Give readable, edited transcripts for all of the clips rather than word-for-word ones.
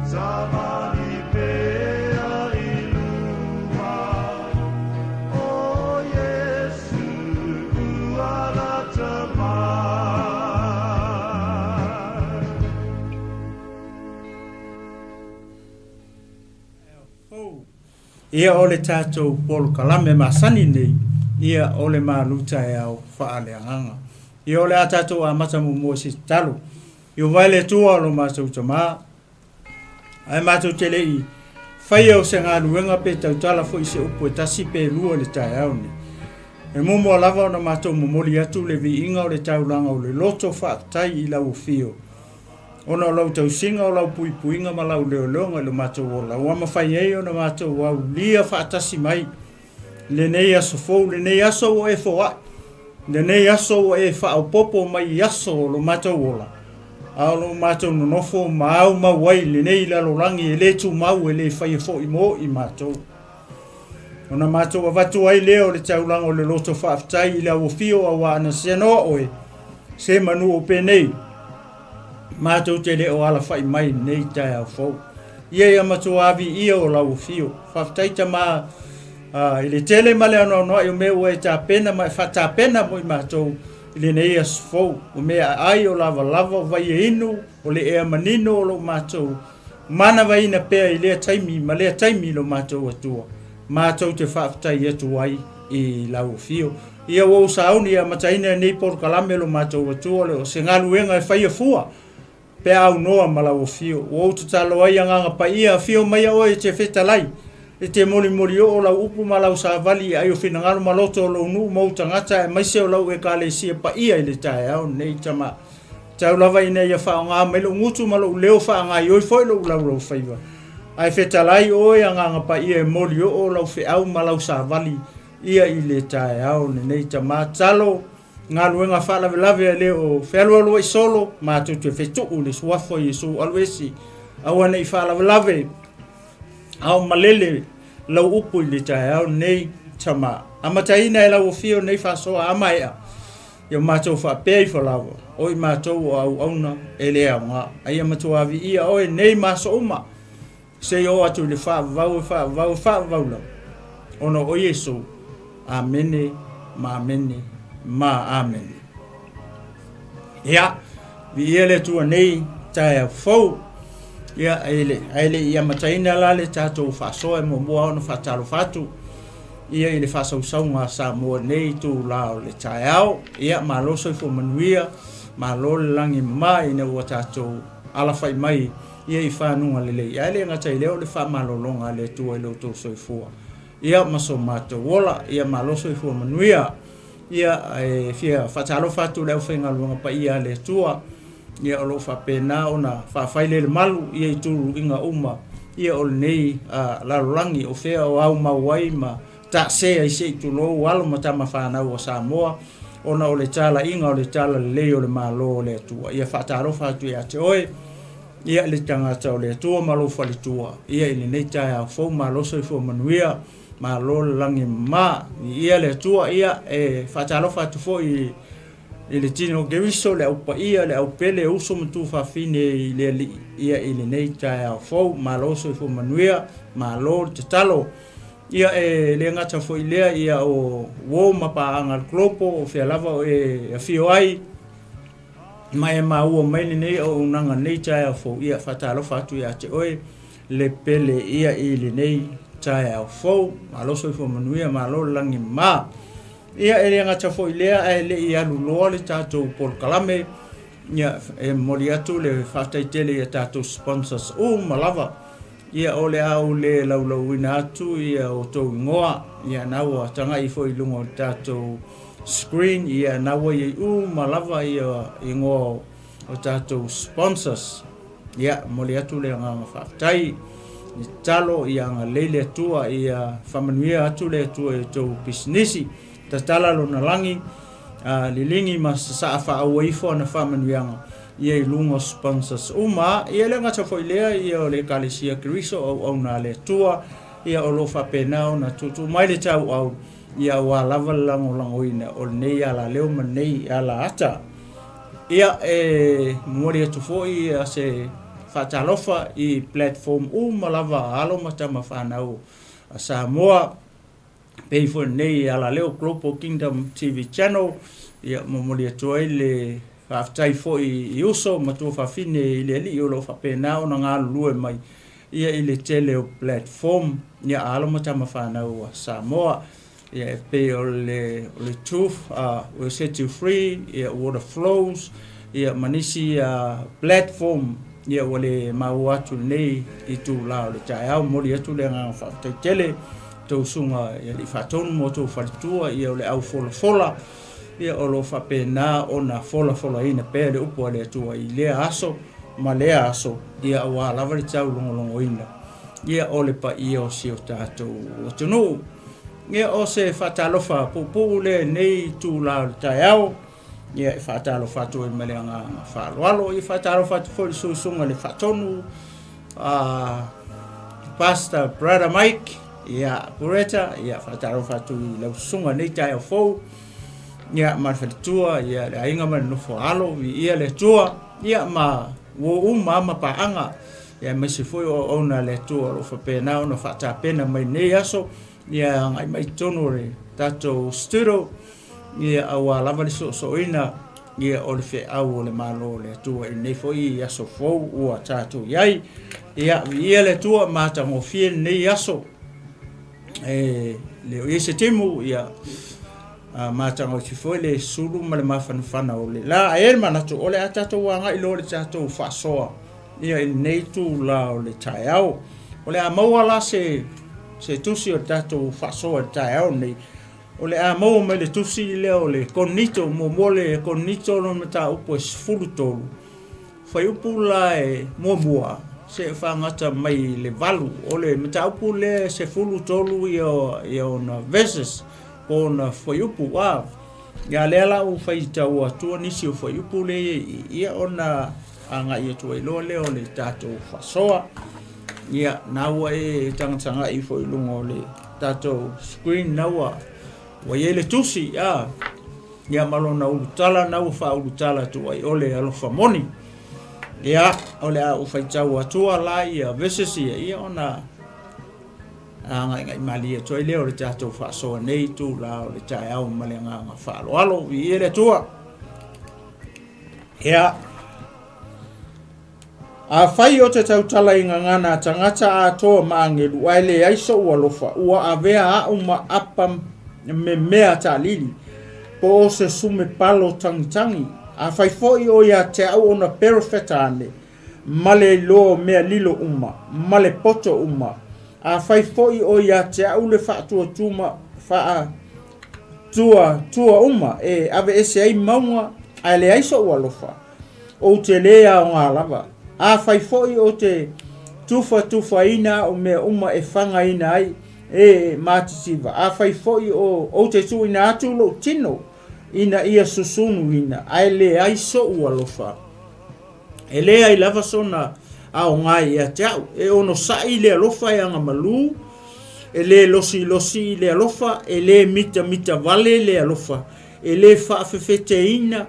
Savali pea i luma o Iesu ua lata mai. Ia o le tatou polokalame masani nei, ia o le malu taeao faaleagaga. Ia o le a tatou amata muamua i se tatalo. Ieova e le Atua o lo matou Tama, ae matou te le i faia o se galuega pe tautala foi i se upu e tasi pe lua i le taeao nei. E muamua lava ona matou momoli atu le viiga o le taulaga o le loto faafetai i lau afio, ona o lau tausiga, o lau puipuiga ma lau leoleoga i lo matou ola, ua mafai ai ona matou aulia faatasi mai lenei aso fou, lenei aso ua e foai, lenei aso ua e faaopoopo mai i aso o lo matou ola, a o lo o matou nonofo ma aumau ai lenei lalolagi e le tumau e le faia foi mo i matou. Ona matou avatu ai lea o le taulaga o le loto faafetai i le auafio auā ana seanoa oe, se manu o penei, matou te le o alafai mai lenei taeao fou. Ia ia matua viia o lau afio. Faafetai Tama i le tele ma le anoanoai o mea ua e tapena ma e faatapena mo i matou i lenei aso fou. O meaai, o lavalava, o vai e inu, o le ea manino o lo matou manavaina pea i lea taimi ma lea taimi i lo matou Atua. Matou te faafetai atu ai i lau afio. Ia ua ou sauni e amataina lenei polokalame lo matou Atua, o se galuega e faia fua pe a aunoa ma lau afio. Ua ou tatalo ai Agaga Paia, afio maia oe e te fetalai, e te molimoli oo lau upu ma lau savali i aio finagalo ma loto o lou nuu ma ou tagata aemaise o lau Ekalesia paia i le taeao lenei. Tama, tau lava ina ia faaaoga mai lou gutu ma lou leo faagaoioi foi lou laulaufaiva. Ae fetalai oe Agaga Paia e moli oo lau feau ma lau savali ia i le taeao lenei. Tama, tatalo galuega faalavelave a le o fealualuai solo, matou te fetuu i le suafa o Iesu alu ese, aua ne i faalavelave a o malele lau upu i le taeao lenei. Tama, amataina e lau afio nei faasoa a maea, ia matou faapea ifo lava, o i matou o auauna e le aoga. A ia matua viia oe nei ma aso uma, Seia oo atu i le faavavau e faavavau e faavavau lava, ona o Iesu. Amene ma amene ma amene. Ia, viia le Atua nei taeao fou. Ia, ae le i amataina la le tatou faasoa e muamua ona faatalofa atu ia i le faasausauga a Samoa nei itula o le taeao. Ia, malo soifua manuia, malo le lagi e mama ina ua tatou alafai mai ia i fanuga lelei, ae le gata i lea o le faamalologa a le Atua i lo outou soifua ia ma so matou ola. Ia malo soifua manuia. Ia e fia faatalofa atu i le aufaigaluega paia a le Atua ia o lo o faapena ona faafailelemalu ia i tuluiga uma ia o lenei lalolagi o fea o aumau ai ma taase ai se i tulou alo ma tama fanau a Samoa ona o le talaiga o le talalelei o le Malo o le Atua. Ia faatalofa atu ia te oe ia le tagata o le Atua ma lou faletua ia i lenei taeao fou. Malo soifua manuia, malo le lagi e mama, viia le Atua. Ia e faatalofa atu foi i le tino o Keriso, le au paia, le au pele, uso ma tuafafine i le Alii ia i lenei taeao fou. Malo soifua manuia, malo le tatalo. Ia e le gata foi i lea, ia o uo ma paaga a le Kolopo, o fea lava o e afio ai, ma e maua mai lenei auaunaga nei taeao fou, ia faatalofa atu ia te oe le pele ia i lenei taeao fou. Malo soifua manuia, malo le lagi mama. Ia e le gata foi i lea, ae le i alu loa le tatou polokalame, ia e momoli atu le faafetai tele i a tatou sponsors uma lava. Ia o le a ou le laulauina atu ia outou igoa, ia na ua tagai foi i luga o le tatou screen, ia na ua i ai uma lava ia igoa o tatou sponsors. Ia momoli atu le agaga faafetai i tatalo ia agalelei le Atua, ia faamanuia atu le Atua i outou pisinisi, tatala lona lagi, liligi ma sasaa faaua ifo ana faamanuiaga ia i luga o sponsors uma. Ia e le gata foi i lea, ia o le Ekalesia Keriso o auauna a le Atua, ia o lo o faapena ona tuutuu mai le tauau, ia aua lava le lagolagoina o lenei alaleo ma lenei alaata. Ia e momoli atu foi ia se faatalofa i platform uma lava a alo ma tama fanau a Samoa, pei foi lenei Alaleo Global Kingdom TV Channel. Ia, momoli atu ai le faafetai foi i uso ma tuafafine i le Alii o lo o faapena ona galulue mai ia i le tele o platform ia a alo ma tama fanau a Samoa. Ia e pei o le o le Truth Will Set You Free, ia Water Flows, ia ma nisi platform ia ua le maua atu lenei itula o le taeao. Momoli atu le agaga faafetai tele tou susuga i alii faatonu ma outou faletua, ia o le au folafola ia o lo o faapena ona folafolaina pea le upu a le Atua i lea aso ma lea aso, ia aua lava le taulogologoina ia o le paia o si o tatou atunuu. Ia o se faatalofa puupuu lea i lenei itula o le taeao. Ia e faatalofa atu ai ma le agaga faaaloalo. Ia faatalofa atu foi i le susuga i le faatonu Pastor Brother Mike, ia Pureta, ia faatalofa atu i lau susuga i lenei taeao fou. Ia ma le faletua, ia le aiga ma le nofo a alo, viia le Atua, ia ma uo uma ma paaga, ia aemaise foi o auauna a le Atua o lo o faapena ona faatapena mai lenei aso, ia agai mai i totonu o le tatou studio, ia aua lava le soosooina ia o le feau o le Malo o le Atua i lenei foi aso fou ua tatou i ai. Ia, viia le Atua, matagofie lenei aso. E le o i ai se timu, ia matagofie foi le sulu ma le mafanafana o le la. Ae i ai le manatu, o le a tatou agai loa i le tatou faasoa ia i lenei itula o le taeao. O le a maua la se se tusi o le tatou faasoa i le taeao lenei. O le a maua mai le tusi lea o le Korinito, muamua le Korinito lona mataupu e 13, fuaiupu la e muamua seia faagata mai le 8. O le mataupu lea e 13 ia ona verses po ona fuaiupu. A, ia lea la ua faitau atua nisi o fuaiupu lea ia ona agai atu ai loa lea o le tatou faasoa. Ia, na ua e tagatagai foi i luga o le tatou screen na ua ua i ai le tusi, a, ia ma lona ulutala na ua faaulutala atu ai o le alofa moni. Ia, o le a ou faitau atua la ia verses ia, ia ona agaigai malie atu ai lea o le tatou faasoa nei itula o le taeao ma le agaga faaaloalo. Viia le Atua. Ia, Afai ou te tautala i gagana a tagata atoa ma agelu ae leai sou alofa, ua avea aʻu ma apa memea taalili, po o se sume palo tagitagi. Afai foi o ia te au ona perofeta ane, ma le iloa o mea lilo uma, ma le poto uma. Afai foi o ia te au le faatuatuma, faa, tua, tua uma e aveese ai mauga, ae leai sou alofa, ou te lē aoga lava. Afai foi ou te tufatufaina aʻu mea uma e fagaina ai e matitiva, afai foi o ou te tuuina atu lou tino ina ia susunuina, ae leai soʻu alofa, e leai lava sona aoga ia te aʻu. E onosai le alofa e agamalū, e lē losilosi i le alofa, e lē mitamita vale le alofa, e lē faafefeteina,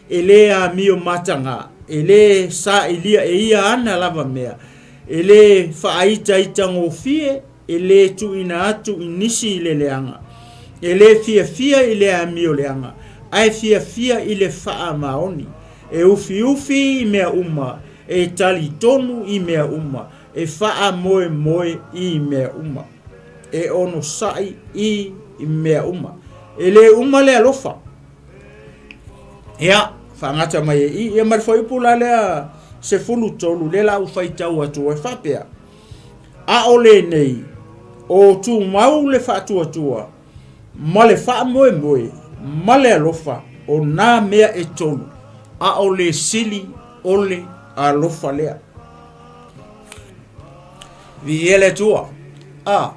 e lē amio matagā, e lē sailia e ia ana lava mea, e lē faaitaitagofie, e lē tuuina atu i nisi i le leaga, e lē fiafia i le amio leaga, ae fiafia i le faamaoni, e ufiufi i mea uma, e talitonu i mea uma, e faamoemoe i mea uma, e onosai i mea uma. E lē uma le alofa. Ia, faagata mai e i. Ia ma le fuaiupu la lea 13, lea la ua faitau atu ai faapea, A o lenei, o tumau le faatuatua ma le faamoemoe ma le alofa, o nā mea e tolu, a o le sili o le alofa lea. Viia le Atua. A,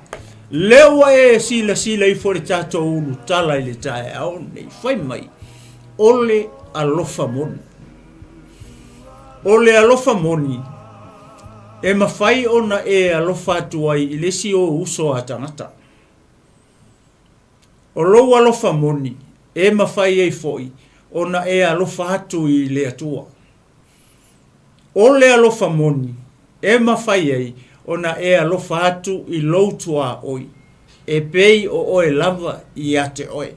lea ua e silasila ifo i le tatou ulutala i le taeao nei, fai mai, o le alofa moni. O le alofa moni, e mafai ona e alofa atu ai i le isi ou uso a tagata. O lou alofa moni, e mafai ai foi ona e alofa atu i le Atua. O le alofa moni e mafai ai ona e alofa atu i lou tuaoi e pei o oe lava ia te oe.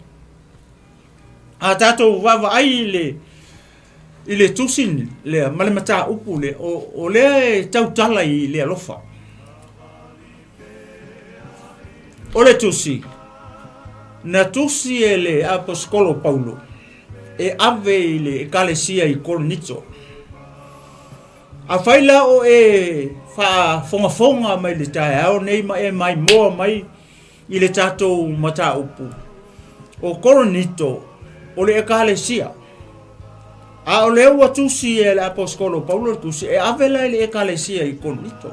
A tatou vaavaai i le i le tusi lea ma le mataupu lea, o lea e tautala i le alofa. O le tusi na tusi e le aposetolo Paulo e ave i le ekalesia i Korinito. Afai la o e faafogafoga mai le taeao nei ma e maimoa mai i le tatou mataupu, o Korinito o le ekalesia. A o lea ua tusi e le aposetolo Paulo le tusi e ave la i le ekalesia i Korinito.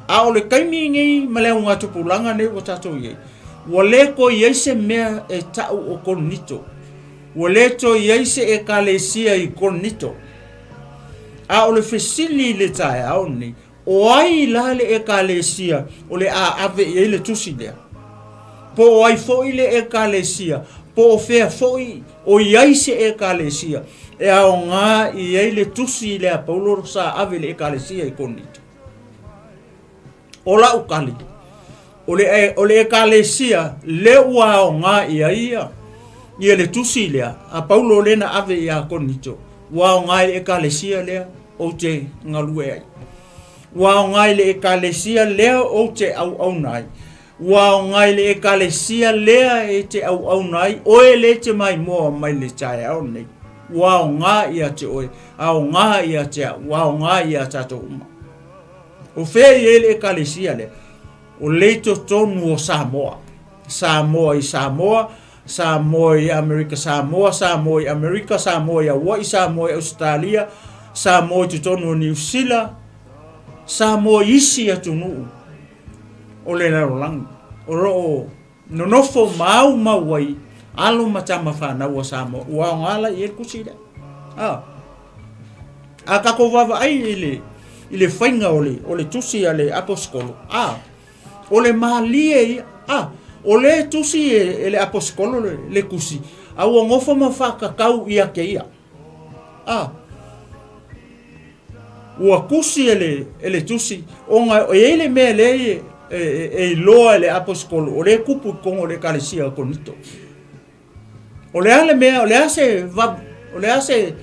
A o le taimi nei ma le augatupulaga nei ua tatou i ai, ua le toe i ai se mea e tau o Korinito. Ua le toe i ai se ekalesia i Korinito. A o le fesili i le taeao nei, o ai la le ekalesia o le a ave i ai le tusi lea? Po o ai foi le ekalesia, po o fea foi o i ai se ekalesia e aoga i ai le tusi lea a Paulo sa ave i le ekalesia i Korinito? O lau tali, o le, o le ekalesia lea ua aoga i ai ia, ia le tusi lea a Paulo lea na ave ia Korinito, ua aoga i le ekalesia lea ou te galue ai. Ua aoga i le ekalesia lea ou te auauna ai. Ua aoga i le ekalesia lea e te auauna ai, oe lea e te maimoa mai le taeao nei. Ua aoga ia te oe, aoga ia te au, ua aoga ia tatou uma. O fea i ai le ekalesia lea? O lea i totonu o Samoa. Samoa i Samoa, Samoa i Amerika Samoa, Samoa i Amerika, Samoa i Hawaii, Samoa i Ausetalia, Samoa i totonu o Niu Sila, Samoa i isi atunuu o le lalolagi. O lo o nonofo ma aumau ai alo ma tama fanau a Samoa. Ua aoga la i ai le tusi lea. A. A tatou vaavaai i le, i le faiga o le, o le tusi a le aposetolo, a, o le malie ia, a, o le tusi e, e le aposetolo le, le tusi, a ua nofo ma whakakau ia te ia. A, ua tusi e le, e le tusi, ona e i le mea le e, e, e iloa e le aposetolo, o le kupu i totonu o le ekalesia o Korinito. O le a le mea, o le a se va, o le a se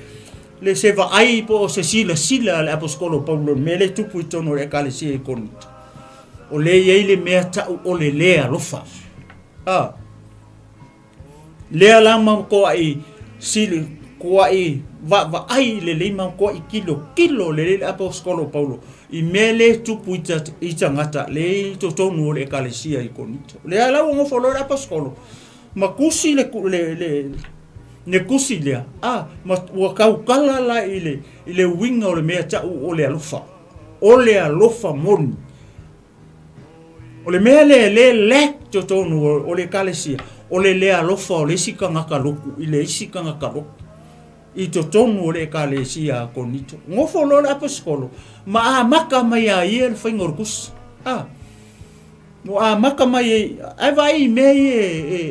le se vaai po o se silasila a le aposetolo Paulo i le mea lea e tupu i totonu o le ekalesia i Korinito. O lea e i ai le mea tau o le le alofa. A. Lea la ma toai sili, toai vaavaai lelei ma toai tilotilo lelei le aposetolo Paulo i mea lea e tupu i tagata lea i totonu o le ekalesia i Korinito. Lea la ua nofo loa le aposetolo Ma kusi le, le, le, le kusi lea, a, ma ua tautala la i le, i le uiga o le mea tau o le alofa. O le alofa moni. O le mea lea e le lack totonu o, o le ekalesia, o le le alofa o le isi tagata lotu i le isi tagata lotu i totonu o le ekalesia a Korinito. Nofo loa le aposetolo ma amata mai a ia le faiga o le kusi. A, Ua amata mai ai, ae vaai i mea ia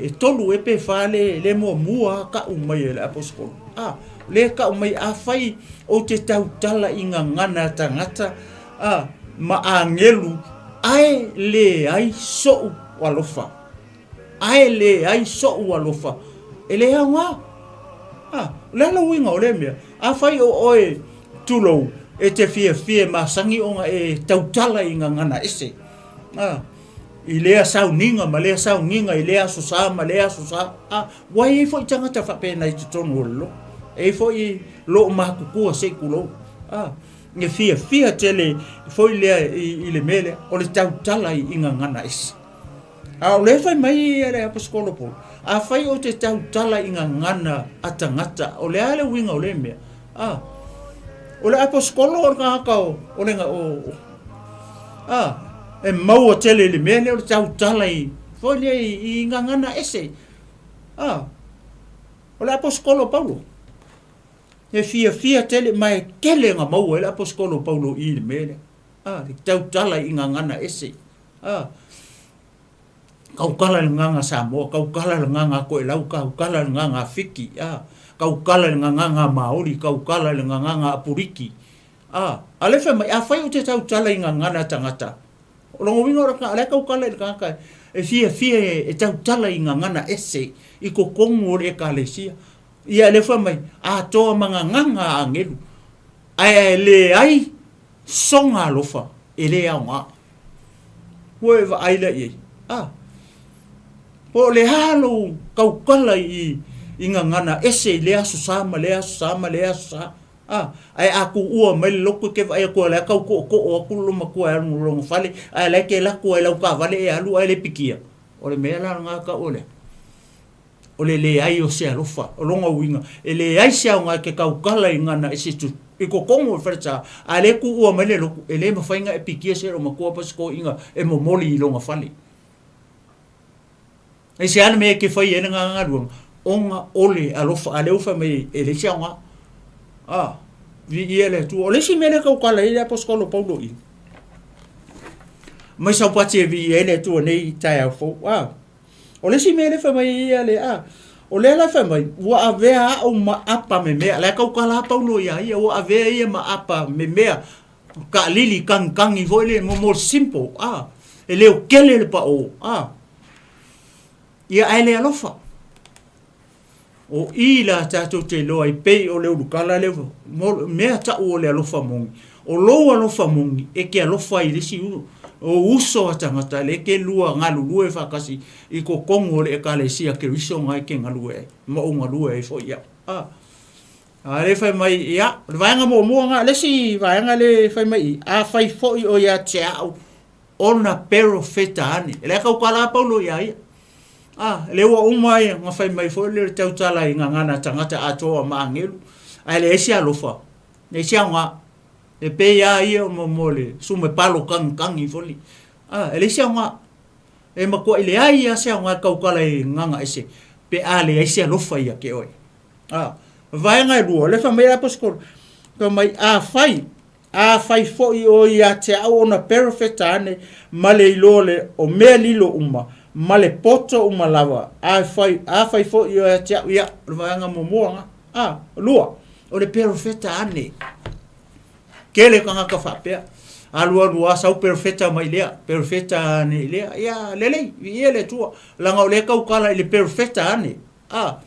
e tolu ea pe fa le, le muamua tau mai e le aposetolo. A, lea tau mai, afai ou te tautala i gagana tagata, a, ma agelu, ae leai sou alofa. Ae leai sou alofa, e le aoga. A, o le a le uiga o lea mea? Afai o oe, tulou, e te fiafia e masani ona e tautala i gagana ese. A, i lea sauniga ma lea sauniga, i lea aso sa ma lea aso sa. A, ua i ai foi tagata faapena i totonu o le lotu. E i ai foi loo matutua se i tulou. A, e fiafia tele foi lea i, i le mea lea, o le tautala i, i gagana ese. A o lea fai mai le aposetolo Paulo, afai ou te tautala i gagana a tagata, o le a le uiga o lea mea? A, o le aposetolo o le tagata o, o le, o, a, e maua tele i le mea lea o le tautala i, foi lea i, i gagana ese. A, o le aposetolo Paulo. E fiafia tele, ma e tele na maua e le aposetolo Paulo i le mea lea. A, le tautala i gagana ese. A, Kaukala i le gaga Samoa, kaukala i le gaga Toelau, kaukala i le gaga Fiti, a, kaukala i le gagaga Maori, kaukala i le gagaga Apuliki. A, a lea fai mai, afai ou te tautala i gagana tagata, o lona uiga o le, o la e tautala i le tagata e fiafia e tautala i gagana ese i totonu o le Ekalesia. Ia lea fai mai, atoa ma gagana a agelu, ae leai sona alofa, e le aoga. Ua e vaai la i ai? A, po o le a lou tautala i gagana ese i lea Aso Sa ma lea Aso Sa ma lea Aso Sa, A, ae a tuua mai le loto e te vaai atu o la e tau tootoo atu le loomatua e alu i lona fale, ae la e te alu atu lava i lau taavale e alu ae le pikia. O le mea la lena tau o le a? O le leai o se alofa. O lona uiga, e leai se aoga e te tautala i gana ese i totonu o le falesa, a le tuua mai le loto, e le mafai ona e pikia se loomatua po o se toeaina e momoli i lona fale. Aisea le mea e te fai ai lena galuega? Ona o le alofa. A lea ua fai mai e leai se aoga. A, viia le Atua. O le isi mea lea e tautala ai le aposetolo o Paulo i mai saupati e viia ai le Atua nei taeao fou. A, o le isi mea lea fai mai ia le a, o lea la fai mai, ua avea au ma apa memea. La e tautala a Paulo ia ia, ua avea ia ma apa memea kaalili kagikagi foi le mo mo simple. A, e leo kele le pao. A, Ia ae le alofa. O i la tatou te iloa ai pei o le ulukala lea ua mea tau o le alofa moni. O lou alofa moni e te alofa ai i le isi o uso a tagata lea e te lua galulue faatasi i totonu o le Ekalesia Keriso na e te galue ai ma ou galue ai foi au. A, a lea fai mai, ia, o le vaega muamua na, le isi vaega lea fai mai i, afai foi o ia te au ona perofeta ane. E le tautala a Paulo ia ia. A, le ua uma ai na fai mai foi le tautala i gagana tagata atoa ma agelu. Ae leai se alofa, leai se aoga. E pei a ia mo mo le sume palo kagikagi foi le. A, e leai se aoga. E matuai leai a se aoga e tautala i gaga ese pe a leai se alofa ia te oe. A, vaega e lua, le fai mai le aposetolo, fai mai, afai Afai foi o ia te au ona perofeta ane ma le iloa le o mea lilo uma, ma le poto uma lava, afai, afai foi o ia te au, ia, o le vaega muamua na. A, lua, o le perofeta ane. Tele tagata faapea, alu alu a sau perofeta mai lea, perofeta ane i lea, ia, lelei, viia le Atua, leaga o lea e tautala i le perofeta ane. A,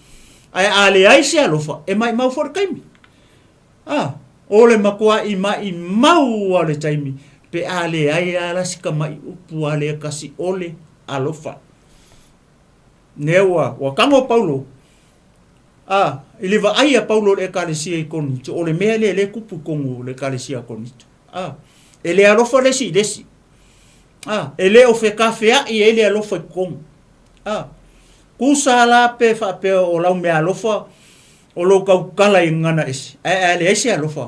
ae a leai se alofa, e maimau foi le taimi. A, o le matuaʻi maʻimau a o le taimi pe a leai a la si kamaʻi upu a lea kasi ʻole alofa. Nea ua, ua tago Paulo, a, i le vaai a Paulo i le Ekalesia i Korinito, o le mea lea lea e kupu i tonu o le Ekalesia a Korinito. A, e le alofa le isi i le isi. A, e le o fekafeaʻi ai le alofa i totonu. A, kusa la pe faapea o lau meaalofa O lou tautala i gagana ese, ae a leai se alofa,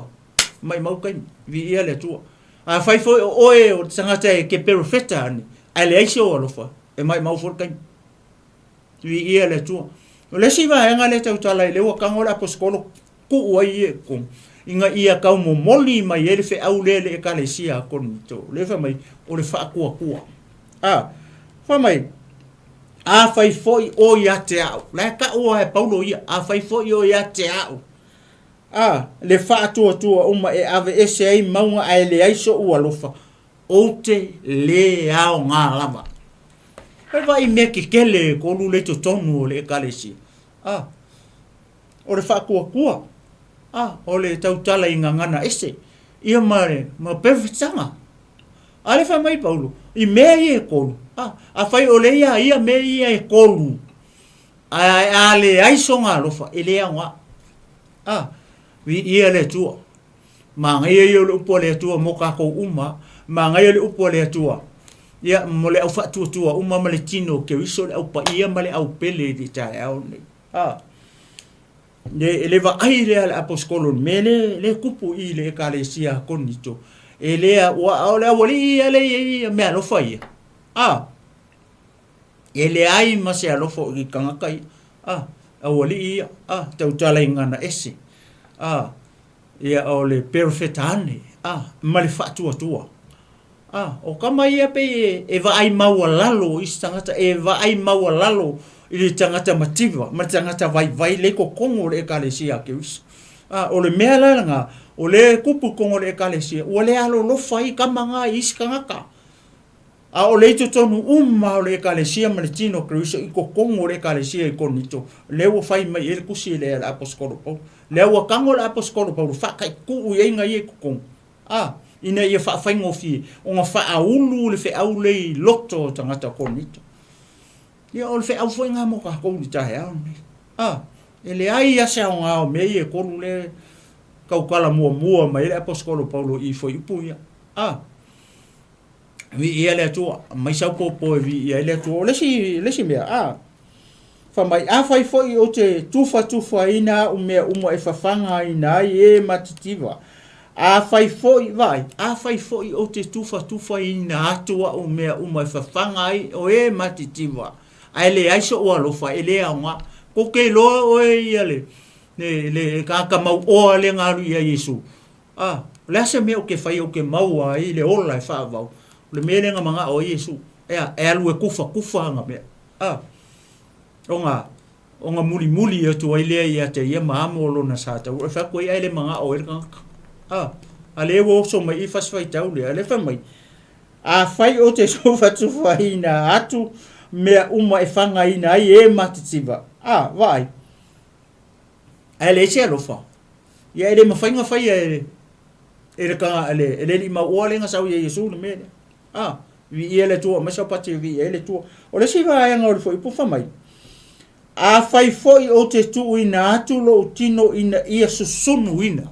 maimau taimi, viia le Atua. Afai foi o oe o le tagata e ke perofeta ane, ae leai se ou alofa, e maimau foi le taimi. Viia le Atua. O le isi vaega lea e tautala ai, lea ua tago le aposetolo tuu ai ia i totonu, ina ia tau momoli mai ai le feau lea i le Ekalesia a Korinito. Lea fai mai, o le faatuatua. A, fai mai, Afai foi o ia te au, la e tau lava e Paulo ia, afai foi o ia te au, a, le faatuatua uma e aveese ai mauga ae leai soʻu alofa, ou te le aoga lava. E vaai mea kekele e kolu le i totonu o le Ekalesia. A, o le faatuatua, a, o le tautala i gagana ese, ia ma, ma perofetaga. A lea fai mai Paulo, i mea ia e kolu, a, afai o lea ia ia mea ia e kolu, ae a leai sona alofa, e le aoga. A, viia le Atua. Manaia ia o le upu a le Atua mo tatou uma. Manaia le upu a le Atua. Ia, mo le au faatuatua uma ma le tino o Keriso, le au paia ma le au pele i le taeao lenei. A, Le, e le vaai lea le aposetolo i le mea lea, lea e tupu i le Ekalesia a Korinito. E le, ua, o le aualii ia lea e i ai ia meaalofa ia. A, e leai ma se alofa o i tagata ia. A, aualii ia, a, tautala i gagana ese. A, ia o le perofeta ane, a, ma le faatuatua. A, o tama ia pei e, e vaai maualalo i isi tagata, e vaai maualalo i le tagata mativa ma le tagata vaivai le i totonu o le Ekalesia a Keriso. A, o le mea la lena, O lea e tupu i totonu o le Ekalesia, ua le alolofa ai tama na i isi tagata. A o lea i totonu uma lava o le Ekalesia ma le Tino o Keriso i totonu o le Ekalesia i Korinito, lea ua fai mai i ai le tusi lea a le Aposetolo Paulo. Lea ua tago le Aposetolo Paulo faataituu i ai na ia i totonu, a, ina ia faafaigofie ona faaulu le feau lea i loto o tagata o Korinito. Ia, o le feau foi lena mo tatou i le taeao lenei. A, e leai lava se aoga o mea ia e tolu lea e tautala muamua mai ai le Aposetolo Paulo i fuaiupu ia. A, Viia le Atua, aumai sau popo e viia ai le Atua. O le isi, le isi mea, a, fai mai, afai foi ou te tufatufaina au mea uma e fafagaina ai e matitiva, afai foi, vaai, afai foi ou te tufatufaina atu au mea uma e fafaga ai o e matitiva, ae leai so'u alofa, e le aoga. Kou te iloa oe ia le, le, le tagata mauoa lea na alu ia Iesu, A, o le a se mea ou te faia ou te maua ai le ola e faavavau? O le mea lea na manao ai Iesu, ea, e alu e tufatufa ana mea. A, ona, ona mulimuli atu ai lea ia te ia ma amo lona sa taua. E fai atu ai, ae le manao ai le tagata. A, a lea ua oso mai i i fasi faitau lea, lea fai mai, Afai ou te tufatufaina atu mea uma e fagaina ai e matitiva, a, vaai, Ae leai se alofa. Ia e le mafai ona faia e e le taga le e le alii mauoa lea na sau ia Iesu le mea lea. A, viia le Atua, aumai saupati e viia ai le Atua. O le isi vaega o le fuaiupu fai mai, Afai foi ou te tuuina atu lou tino ina ia susunuina.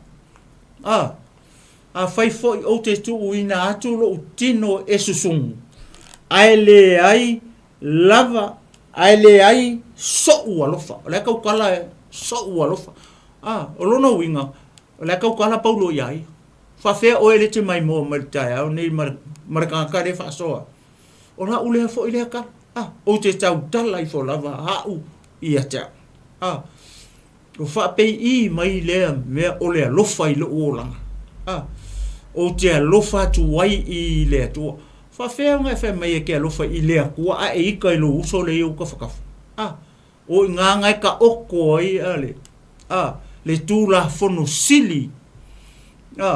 A, afai foi ou te tuuina atu lou tino e susunu, ae leai lava ae leai so'u alofa. O le a tautala so'u alofa? A, o lona uiga, o le a tautala Paulo iā ia. Faafefea oe le te maimoa mai le taeao nei ma le, ma le tagata lea e faasoa? O la'u lea foi lea tala. A, ou te tautala ifo lava a'u ia te a'u. A, Ua faapeiʻī mai lea mea o le alofa i loʻu olaga, a ou te alofa atu ai i le Atua. Faafefea ona e fai mai e ke alofa i le Atua a e ika i lou uso lea i ou tafatafa? A, o i gā na e taoto ai a le, a, le Tulafono sili, a,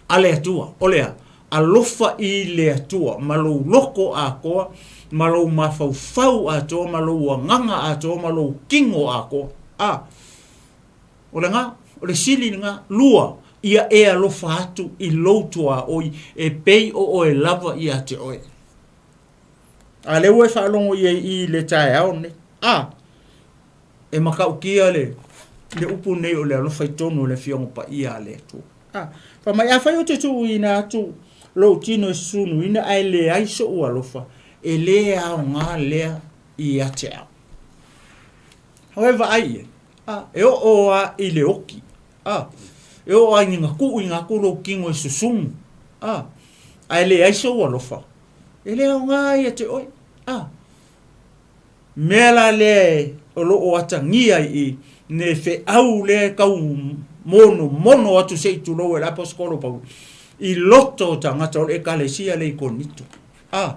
a le Atua, o le a? Alofa i le Atua ma lou loko atoa, ma lou mafaufau atoa, ma lou agaga atoa, ma lou kino atoa. A, o lena, o le sili lena. Lua, ia e alofa atu i lou tuaoi e pei o oe lava ia te oe. A lea ua e faalogo i ai i le taeao lenei. A, E matautia le, le upu nei o le alofa i totonu o le Afioga Paia a le Atua. A, fai mai, afai ou te tuuina atu lou tino e sunuina ae leai so'u alofa, e le aoga lea ia te au. O e vaai i ai, a, e oo lava i le oki, a, e oo lava ina tuuina atu lou tino e susunu, a, ae leai sou alofa, e le aoga ia te oe, a. Mea la lea o lo o atagia i le feau lea e tau monomono atu se i tulou e le Aposetolo Paulo i loto o tagata o le Ekalesia lea i Korinito. A,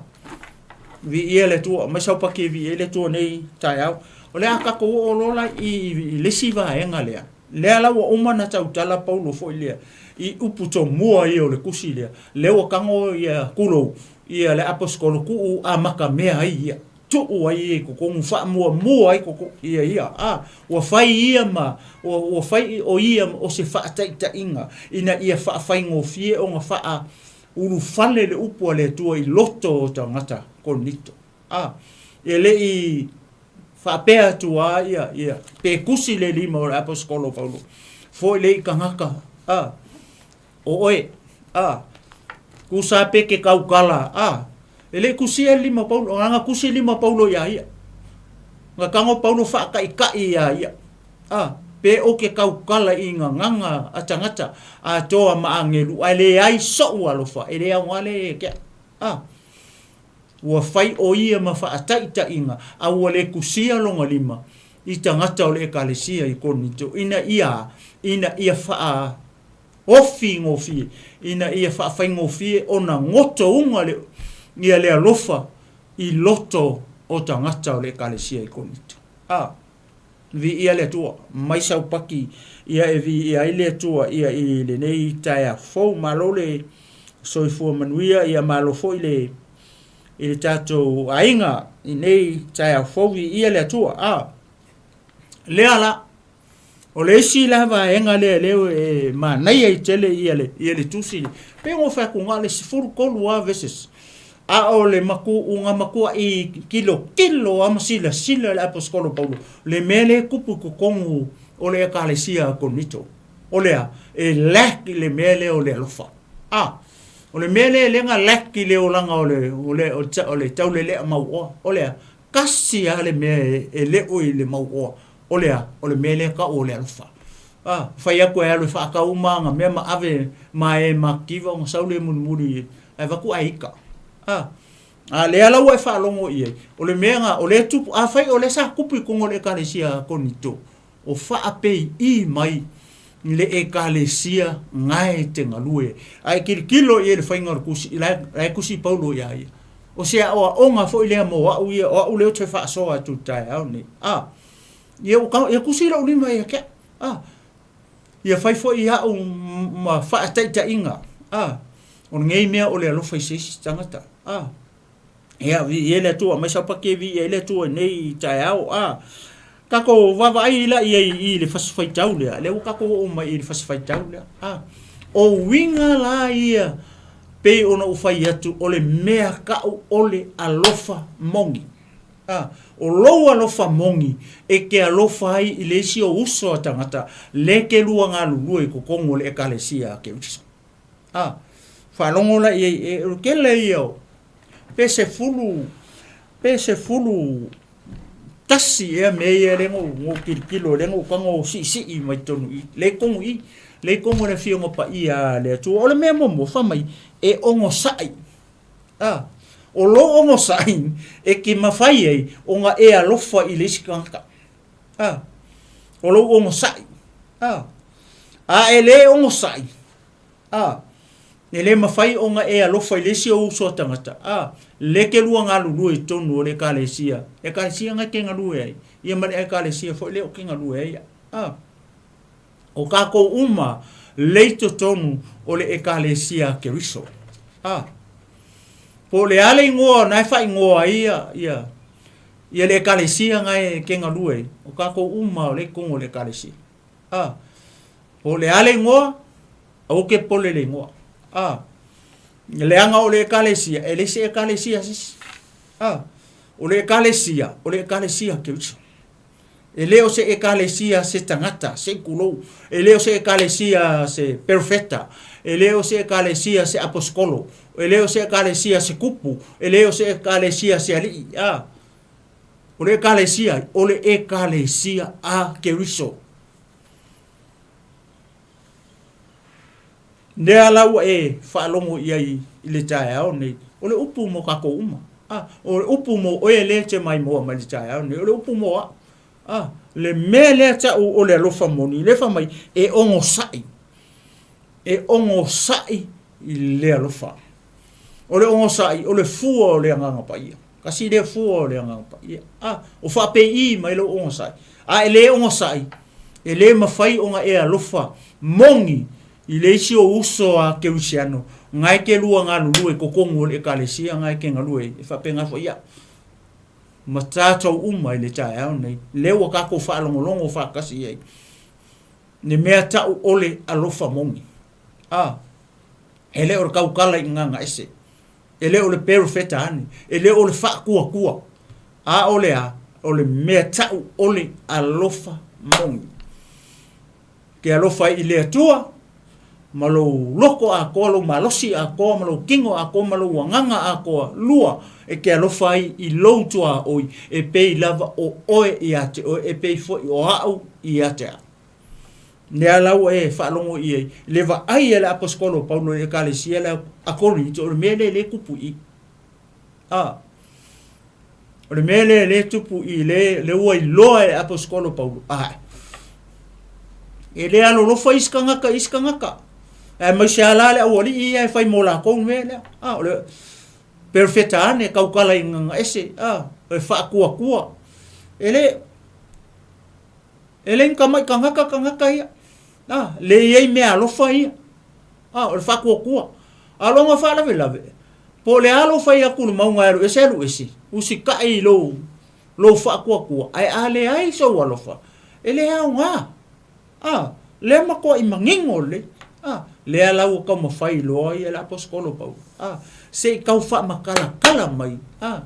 viia le Atua, aumai saupaki e viia ai le Atua nei taeao. O le a tatou oo loa la i le isi vaega lea, lea la ua uma ona tautala Paulo foi lea i upu tomua ia o le tusi lea, lea ua tago ia tulou ia le Aposetolo tuu amata mea ai ia. Tuu ai ia i totonu, faamuamua ai totonu ia ia, a, ua fai ia ma, ua, ua fai o ia o se faataitaiga ina ia faafaigofie ona faa ulufale le upu a le Atua i loto o tagata Korinito. A, e le i faapea atu lava ia, ia, pe tusi le lima o le Aposetolo o Paulo, foi lea i tagata, a, O oe, a, tusa pe ke tautala, a, e le i tusia le lima o Paulo, na tusi le lima o Paulo iā ia. Na tago Paulo faataʻitaʻi iā ia, a, pe o ke tautala i gagana a tagata atoa ma agelu, ae leai soʻu alofa, e le aoga lea ia te au. A, ua fai o ia ma faataʻitaʻiga, a ua le tusia lona lima i tagata o le Ekalesia i Korinito, ina ia, ina ia faa Ofi gofie, ina ia faafaigofie ona gotouga le, ia le alofa i loto o tagata o le Ekalesia i Korinito. A. Viia le Atua, mai saupaki ia e viia ai le Atua ia i lenei taeao fou. Malo le soifua manuia, ia malo foi le i le tatou aiga i nei taeao fou, viia le Atua. A lea la, o le isi la vaega lea lea e manaia i tele ia le ia le tusi, pei ona fai atu na o le 13 lava verses, a o le matuuga matua'i tilotilo lava ma silasila le aposetolo Paulo le mea lea e tupu i totonu o le Ekalesia a Korinito. O le a? E lack i le mea lea o le alofa. A o le mea lea lea na lack i le olaga o le o le o le taulelea mauoa, o le a? Tasi lava le mea e le o i le mauoa, o le a? O le mea lea e tau o le alofa. A fai atu e alu e faatau uma ana mea ma ave ma e matitiva ona sau lea mulimuli ae avatu ae ita. A a lea la ua e faalogo i ai, o le mea na o lea e tupu, afai o lea sa tupu i totonu o le Ekalesia a Korinito, o faapei'i mai le Ekalesia gae te galue. A e tilotilo i ai i le faiga o le tusi, la e tusi Paulo iā ia. O se aoaoga foi lea mo au ia, o au lea ou te faasoa atu i le taeao lenei. A, ia ua, ia tusi lou lima ia te au. A, ia fai foi au ma faataitaiga. A, o lenei mea o le alofa i se isi tagata. A, ia, viia le Atua, aumai saupaki e viia ai le Atua i nei taeao. A, tatou vaavaai la i ai i le fasi faitau lea, lea ua tatou oo mai i le fasi faitau lea. A, o uiga la ia pei ona ou fai atu, o le mea ta'u o le alofa moni. A, o lou alofa moni e te alofa ai i le isi o uso a tagata le ke lua galulue i totonu o le Ekalesia a Keriso. A, faalogo la i ai, e, o le tele ia o, pe sefulu, pe 11 ea mea ia lea na ou tilotilo, lea na ou tago siisii mai totonu i i, lea i totonu i i, lea i totonu o le Afioga Paia a le Atua. O le mea muamua, fai mai, e onosai. A, o lou onosai e te mafai ai ona e alofa i le isi tagata. A, o lou onosai. A, a e le onosai, a, e le mafai ona e alofa i le isi ou uso a tagata, a, le te lua galulue i totonu o le Ekalesia, Ekalesia na e te galue ai, ia ma le Ekalesia foi lea ou te galue ai au. A, o kākou uma le i totonu o le Ekalesia a Keriso. A, po o le a le igoa na e faaigoa ai ia, ia, ia le Ekalesia na e te galue ai, o kākou uma o le i totonu o le Ekalesia. A, po o le a le igoa, aua ke pole le igoa. A, leaga o le Ekalesia, e leai se Ekalesia a se isi. A, o le Ekalesia, o le Ekalesia a Keriso. E le o se Ekalesia se tagata, se i tulou. E le o se Ekalesia se perofeta. E le o se Ekalesia se aposetolo. E le o se Ekalesia se kupu. E le o se Ekalesia se ali'i. A, o le Ekalesia, o le Ekalesia a Keriso. Lea la ua e faalogo i ai i le taeao nei, o le upu mo kākou uma. A, o le upu mo oe lea e te maimoa mai i le taeao nei, o le upu mo au. A, le mea lea ta'u o le alofa moni, lea fai mai, e ogosa'i, e ogosa'i i le alofa. O le ogosa'i, o le fua o le Agaga Paia. Kasi lea fua o le Agaga Paia. A, o faapei'i mai lou ogosa'i. A e le ogosa'i, e le mafai ona e alofa moni i le isi ou uso a kerisiano, na e te lua galulue i totonu o le Ekalesia na e te galue ai, e faapena foi iaʻu ma tatou uma i le taeao nei, lea ua tatou faalogologo faatasi ai, le mea ta'u o le alofa moni. A, e le o le tautala i gagaese, E le o le perofeta ane, e le o le faatuatua, a o le a? O le mea ta'u o le alofa moni. Ke alofa ai i le Atua ma lou loko atoa, lou malosi atoa, ma lou kino atoa, ma lou agaga atoa. Lua, e ke alofa ai i lou tuaoi, e pei lava o oe ia te oe, e pei foi o a'u ia te a'u. Lea la ua e faalogo i ai, le vaai a le aposetolo o Paulo i le Ekalesia lea a Korinito, o le mea lea lea e tupu i i. A, o le mea lea lea e tupu i le, le ua iloa e le aposetolo o Paulo, a, e le alolofa isi tagata i isi tagata. Aemaise lava la le aualii ia e fai mo latou le mea lea. A, o le perofeta ane, tautala i gagaese, a, e faatuatua. E le... E le ni tama'i tagata tagata ia. A, le i ai meaalofa ia. A, o le faatuatua. A o lona faalavelave, po o le a lou fai atu i le mauga e alu ese alu ese, usitai i lou, lou faatuatua, ae a leai sou alofa, e le aoga. A, lea matuai manino lelei. A, lea la ua taumafai loa ia le Aposetolo Paulo, a, se i tau faamatalatala mai, a,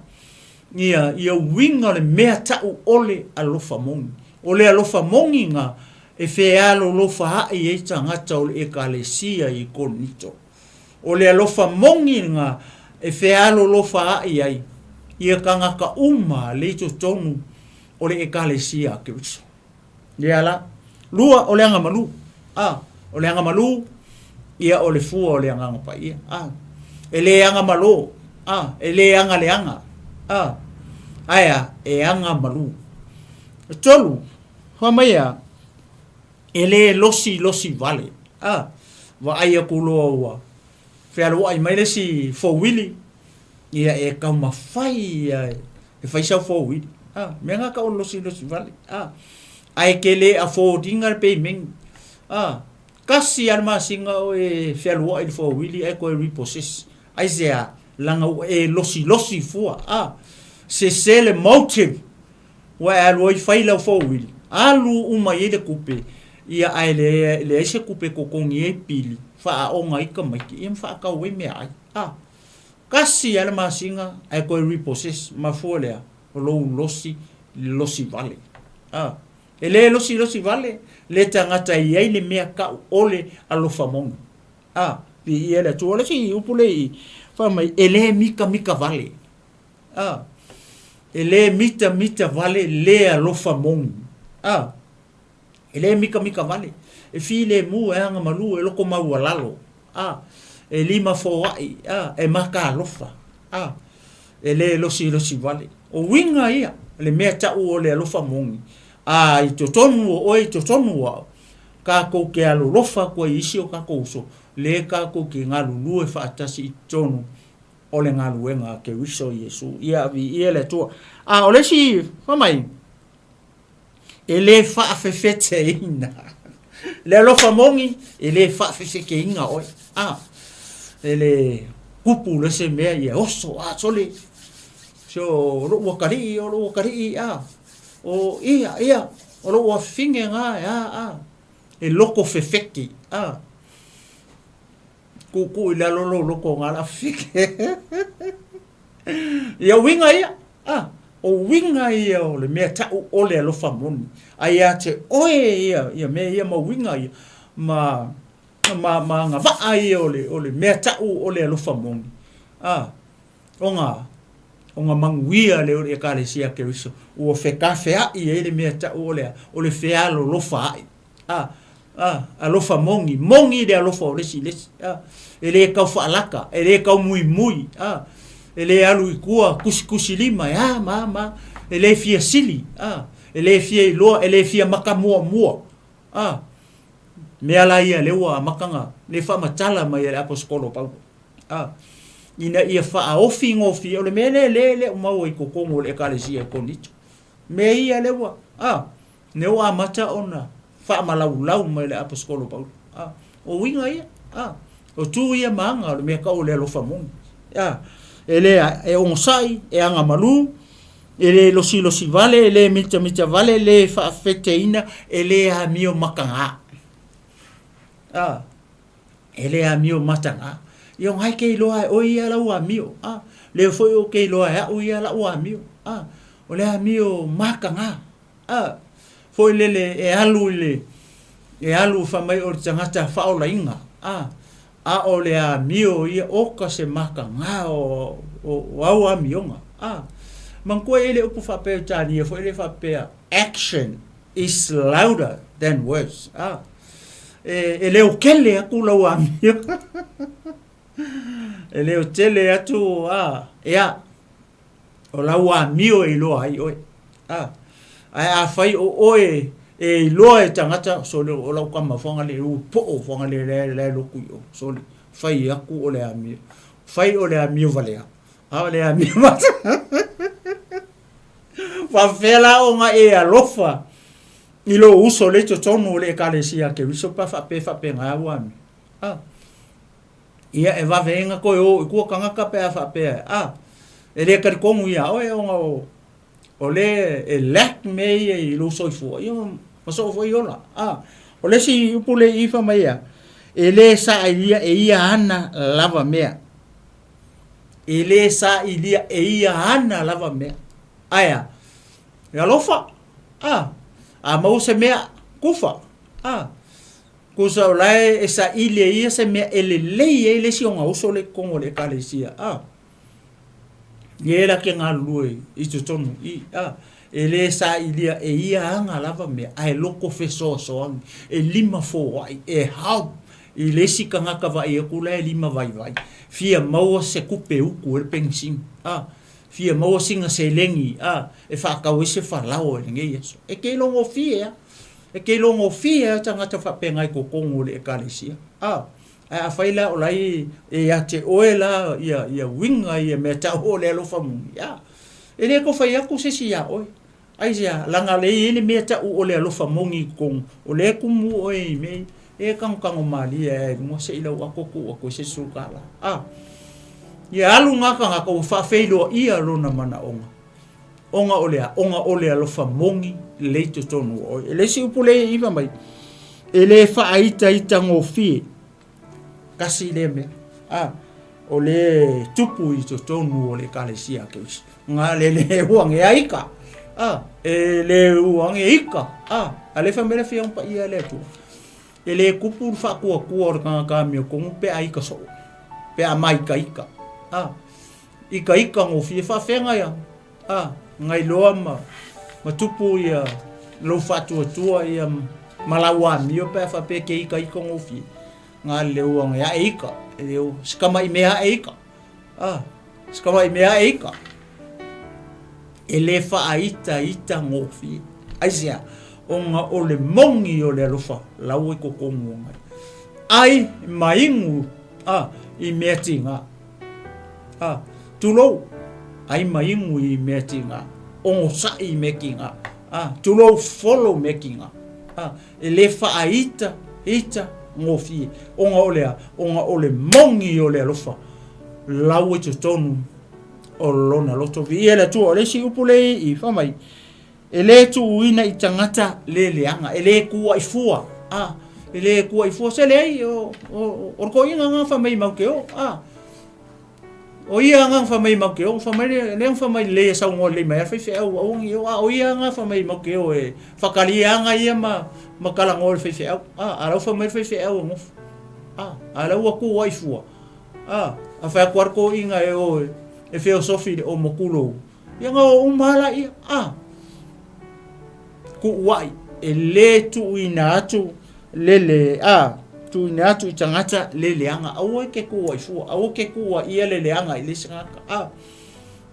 ia, ia uiga o le mea ta'u ʻole alofa moni. O le alofa moni na e fealolofa a'i ai tagata o le Ekalesia i Korinito. O le alofa moni na e fealolofa a'i ai ia tagata uma le i totonu o le Ekalesia a Keriso. Lea la. Lua, o le agamalu. A, o le agamalu, ia o le fua o le Agaga Paia. A, e le agamalō. A, e le agaleaga. A, ae a, e agamalu. Tolu, fai mai a, e le losilosi vale. A, vaai aku loa ua fealuai mai le isi fouili, ia e taumafai ia e fai sau fouili. A, mea na tau o le losilosi vale. A, ae ke le afford ina le payment. A, tasi lava le masina o e fealuai i le fouili ae toe repossess. Aisea? Leaga ua e losilosi fua. A, sese le motive Ua e alu ai fai lau fouili, alu uma i ai le tupe, ia ae leai se tupe e totogi ai pili, faaaoga ai tamaiti, ia ma faatau ai meaai. A, tasi lava le masina ae toe repossess, mafua lea, o lou losi losi vale. A, e le losi losi vale le tagata e i ai le mea tau ʻole alofa moni. A, viia le Atua. O le isi upu lea i i, fai mai, e le mitamita vale. A, e le mitamita vale le alofa moni. A, e le mikamika vale, e filemu, e agamalu, e lokomaualalo. A, e limafoaʻi, a, e makaalofa. A, e le losilosi vale. O uiga ia, le mea taʻu o le alofa moni. A, i totonu o oe, i totonu o au, kākou ke alolofa aku ai i isi o kākou uso, le kākou ke galulue faatasi i totonu o le galuega a Keriso Iesu. Ia viia le Atua. A o le isi, fai mai, e le faafefeteina. Le alofa moni, e le faafefeteina oe. A, e le kupu le se mea ia oso, a, sole, so, o lou atalii, o lou atalii, a, o, ia, ia, o lou afafine na, a, a, e loko fefete, a. Kuukuu i lalo lou loko o ngā lawhike. Ia uiga ia, ah, o uiga ia o le mea ta'u o le alofa moni. A ia te oe ia, ia mea ia ma uiga ia, ma, ma, ma agavaa ia o le, o le mea ta'u o le alofa moni. Ah, o ngā, o ngā manuia lea o le Ekalesia a Keriso, ua fekafea'i ai le mea ta'u o le a, o le fealolofa a'i. A, a, alofa moni, moni le alofa o le isi i le isi, a, e le tau faalaka, e le tau muimui, a, e le alu i tua tusitusi lima, e a ma a ma a, e le fia sili, a, e le fia iloa, e le fia maka muamua, a, mea la ia lea ua amata na le faamatala mai e le Aposetolo o Paulo, a, ina ia faaofi gofie, o le mea lea lea e le o maua i totonu o le Ekalesia i Korinito, mea ia lea ua, a, Lea ua amata ona faamalaulau mai le Aposetolo Paulo. A, o uiga ia. A, o tu ia ma aga o le mea tau o le alofa moni. A, e le, e onosai, e agamalu, e le losilosi vale, e le mitamita vale, e le faafeteina, e le amio mataga. A, e le amio mataga. Ia o ngai ke iloa e oe ia lau amio. A, lea foi o ke iloa e a'u ia la'u amio. A, o le amio mataga. A, foi lele e alu i le, e alu fai mai o le tagata faaolaina, a, a o le amio ia oka se mataga o, o, o au amioga. A, manatua e i ai le upu faa-Peretania foi lea faapea, action is louder than words. A, e, e leo tele atu lau amio. E leo tele atu, a, ia, O lau amio e iloa ai oe. A, ae afai o oe e iloa e tagata, sole o lau tama Fuagalii, ua po'o Fuagalii la la e lotu i o, sole, fai atu o le amio. Fai o le amio valea, a o le amio Faafefea la ona e alofa? I lou uso lea i totonu o le Ekalesia a Keriso pe a faapea e faapena ua amio. A. Ia e vave ai ona toe o i tua tagata pe a faapea, a, e le talitonu ia oe ona o, o lea e lack mea ia i lou soifua, ia ma soo foi ola. A. O le isi upu lea i i fai mai a, e le sailia e ia ana lava mea. E le sailia e ia ana lava mea. Ae a? E alofa. A, a maua se mea, kufa. A, kusa o lae e saili e ia se mea e lelei ai le isi ona uso lea i totonu o le Ekalesia. A, ia e la ke galulue i totonu i, a, e le sailia e ia ana lava mea, ae loko fesoasoani, e lima foai, e help i le isi tagata vaai atu la e lima vaivai, fia maua se tupe utu ai le penisini. A, Fia maua sina seleni a e faatau ai se falaoa i lenei aso. E te ilogofie a. E te ilogofie a tagata faapena i totonu o le Ekalesia. A, ae afai la o la e ia te oe la ia, ia uiga ia mea tau o le alofa moni, a, e le tau fai atu se isi iā oe. Aisea, leaga o lea e i ai le mea tau o le alofa moni i totonu, o lea e tumu oe i mea ia, e tangotango malie ae i luga se i lau ato tuu atu ai se $10. A, ia alu na tagata ua faafeiloaia lona manaoga, ona o le a? Ona o le alofa moni lea i totonu o oe. E le isi upu lea e iva mai, e le faaitaitagofie. Tasi lea mea. A, o le tupu i totonu o le Ekalesia a Keriso. Nga le le ua nge aika. A, e le ua nge ika. A, a le whamere whia pa ia le atua. E le kupu le whaakuatua o le kangaka amio kongu pe a ika soo. Pe a mai ika ika. A, ika ika ngō whia whawhenga ia. A, ngai loa ma, ma tupu ia lou faatuatua ia ma lau amio pe a faapea ke ika ika gofie. Nga le ua ngai ae ika, e le o sikama i mea ae ika. A, sikama i mea ae ika. E le whaaita ita gofie. Aisea, ona o le mongi o le alofa lau e kokongu o ngai. Ai maingu, a, i mea tinga. A, tulou, ai ma imu i mea tiga, ogosaʻi i mea kiga, a, tulou follow mea kiga, a, e le faaita ita gofie, ona o le a? Ona o le moni o le alofa lau i totonu o lona loto. Viia le Atua. O le isi upu lea i i, fai mai, E le tuuina i tagata le leaga, e le kuaʻi fua, a, e le kuaʻi fua, se leai, o, o, o le toeaina lena fai mai matou te o, a, o ia lena fai mai matou te o, fai mai lea, lea fai mai lelei e saunoa lelei mai lava le faifeau, aua ne i o, a o ia lena fai mai matou te o e faatalia aga ia ma, ma talanoa i le faifeau, a, a o la ua fai mai le faifeau e nofo, a, a o la ua kuaʻi fua, a, a fai atu lava le toeaina e o e feosofi i le omo tulou, Ia na o uma lava laia, a kuuaʻi, e lē tuuina atu le le a tuuina atu i tagata le leaga. Aua e ke kuuaʻi fua, aua ke kuuaʻia le leaga i le isi tagata, a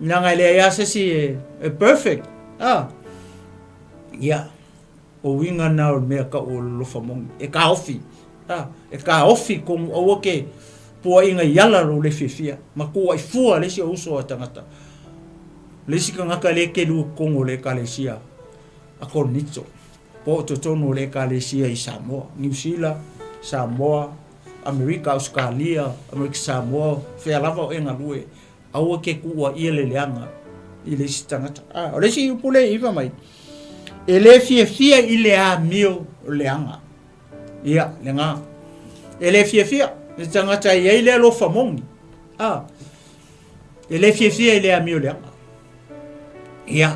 leaga e leai lava se isi e, e perfect, a ia o uiga na o le mea tau o le alofa moni, e taofi, a e taofi tonu aua ke puaʻiga i ala lou le fiafia ma kuuaʻi fua le isi o uso a tagata. Le isi tagata lea e kelu i totonu o le Ekalesia a Korinito, po o totonu o le Ekalesia i Samoa, Niu Sila, Samoa, Amerika, Ausekalia, Amerika Samoa, fea lava o e galue, aua ke kuuaʻia le leaga i le isi tagata. A, o le isi upu lea i iva mai, e le fiafia i le amio leaga. Ia, lena. E le fiafia, le tagata e i ai le alofa moni. A, e le fiafia i le amio leaga. Ia,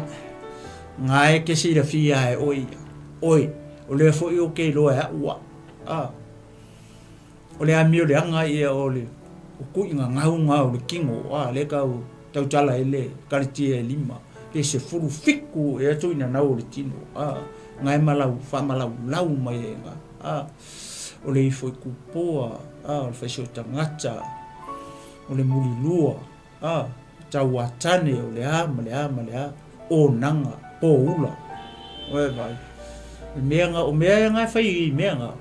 nga e ke silafia e oe ia. Oe, o lea foi o ke iloa e a'u au. A, o le amio leaga ia o le o kuiga gauga o le kino, a, lea tau tautala ai le kalitia e lima, pe 17 ea tuuina nau o le tino, a, nga e malau, faamalaulau mai ai nga, a, o le ifo i kupoa, a, o le faisio tagata, o le mulilua, a, tauatane, o le a ma le a ma le a, onaga, poula. Oe vai. O mea nga, o mea e nga e fai i mea nga.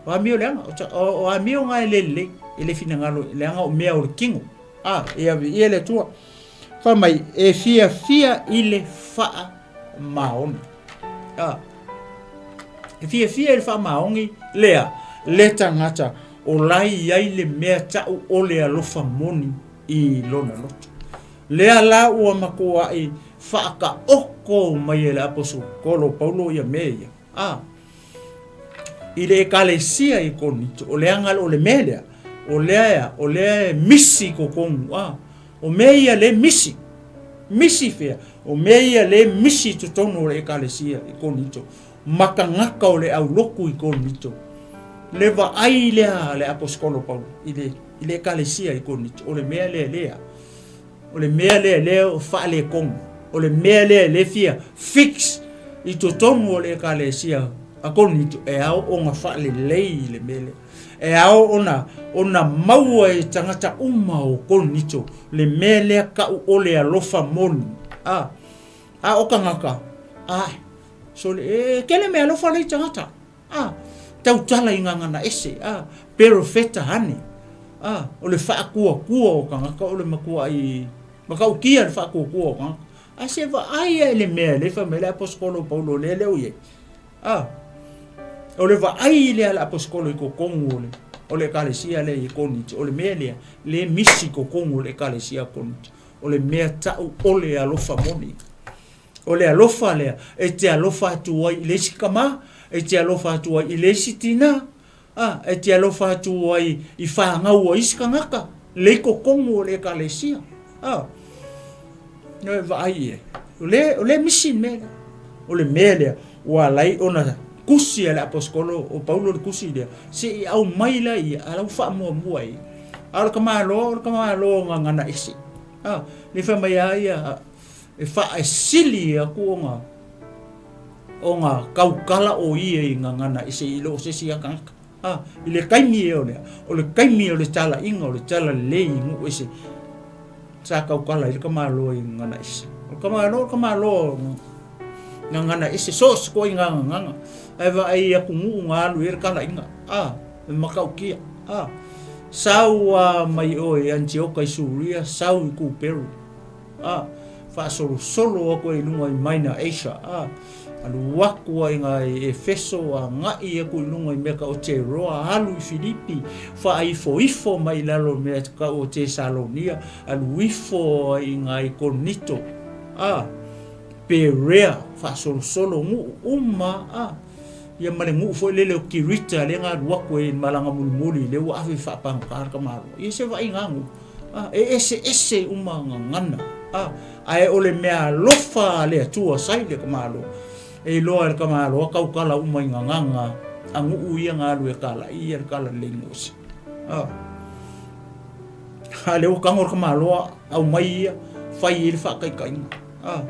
O amio leaga, o, o amio nga e le lelei, e le finagalo, leaga o mea o le kino. A, e ave ia le Atua. Fai mai, e fiafia i le faamaoni. A. E fiafia i le faamaoni lea le tagata o la e i ai le mea ta'u o le alofa moni i lona loto. Lea la ua matua'i faataoto mai e le Aposetolo o Paulo ia mea ia, a, i le Ekalesia i Korinito, o le aga o le mea lea, o lea, o lea e misi i totonu, a, o mea ia le misi, misi fea, o mea ia le misi i totonu o le Ekalesia i Korinito, ma tagata o le aulotu i Korinito. Le vaai lea a le Aposetolo Paulo i le, i le Ekalesia i Korinito, o le mea lea lea, O le mea lea lea o faaletonu, o le mea lea le fia fix i totonu o le Ekalesia a Korinito, e ao ona faalelei le mea lea. E ao ona, ona maua e tagata uma o Korinito le mea lea kau o le alofa moni. A, a o tagata, a, sole, e tele mea alofa lei tagata. A, tautala i gagana ese, a, perofeta ane, a, o le faakuakua o tagata o le matuaʻi matautia le faakuakua o tagata. A se vaai a i le mea lea fai mai le aposetolo o Paulo lea lea o i ai. A, o le vaai lea a le aposetolo i totonu o le o le ekalesia lea i Korinito, o le mea lea, le misi i totonu o le ekalesia o Korinito, o le mea tau o le alofa moni. O le alofa lea e te alofa atu ai i le isi tama, e te alofa atu ai i le isi tina, a, e te alofa atu ai i fanau a isi tagata, le i totonu o le ekalesia. A, no e vaai i ai. O le, o le misi le mea lea. O le mea lea, ua ala ai ona tusi a le aposetolo o Paulo le tusi lea, se i aumai laia, a la ua faamuamua i ai. A o le tamaloa, o le tamaloa o gagana ese. A, le fai mai a ia, e faaesili atu ona ona tautala o ia i gagana ese i lo o se isi a tagata. A, i le taimi ea o lea, o le taimi o le talaiga o le talalelei i nuu ese, sa tautala ai le tamaloa i gagana ese. O le tamaloa, o le tamaloa o gagana ese, so o se ituaiga gagana, ae vaai atunuu na alu i ai le talaiga, a, e matautia, a, sau lava mai o i Anitioka i Suria, sau i Kuperu, a, faasolosolo atu ai i luga i Minor Asia, a, alu atu ai iga i Efeso, agai atu i luga i mea tau o Teroa, alu i Filipi, faaifoifo mai i lalo i mea tau o Tesalonia, alu ifo ai iga i Korinito, a, Perea, faasolosolo nuu uma, a, ia ma le nuu foi lele o Kirita lea na alu atu ai i le malaga mulimuli lea ua ave faapagata le tamaloa. Ia se vaaiga nuu. A, e eseese uma gagana, a, ae o le mea alofa a le Atua sa i le tamaloa, e iloa e le tamaloa tautala uma i gagana a nuu ia na alu e kalaʻi ia le kala lelei gosi. A, a lea ua tago le tamaloa aumai ia, fai ai le faataitaiga. A,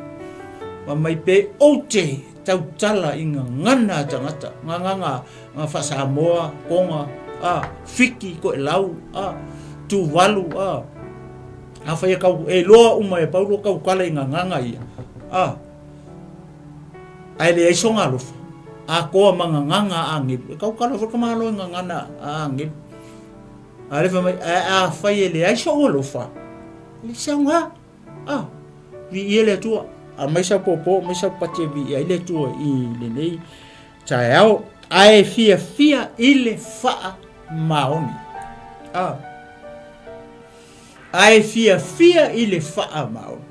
fai mai pe ou te tautala i gagana a tagata, gagana Nga faa-Samoa, Tonga, a, Fiti, Toelau, a, Tuvalu, a, afai e kau, e iloa uma e Paulo tautala i gagana ia, a, ae leai sona alofa, atoa ma gagana a agelu, e tautala foi ka Malo i gagana a agelu. A le fai mai, ae afai e leai sou alofa, e leai se aoga. A, viia le Atua, aumai sau pōpō, aumai sau pati e viia ai le Atua i lenei taeao, ae fiafia i le faamaoni. A, ae fiafia i le faamaoni.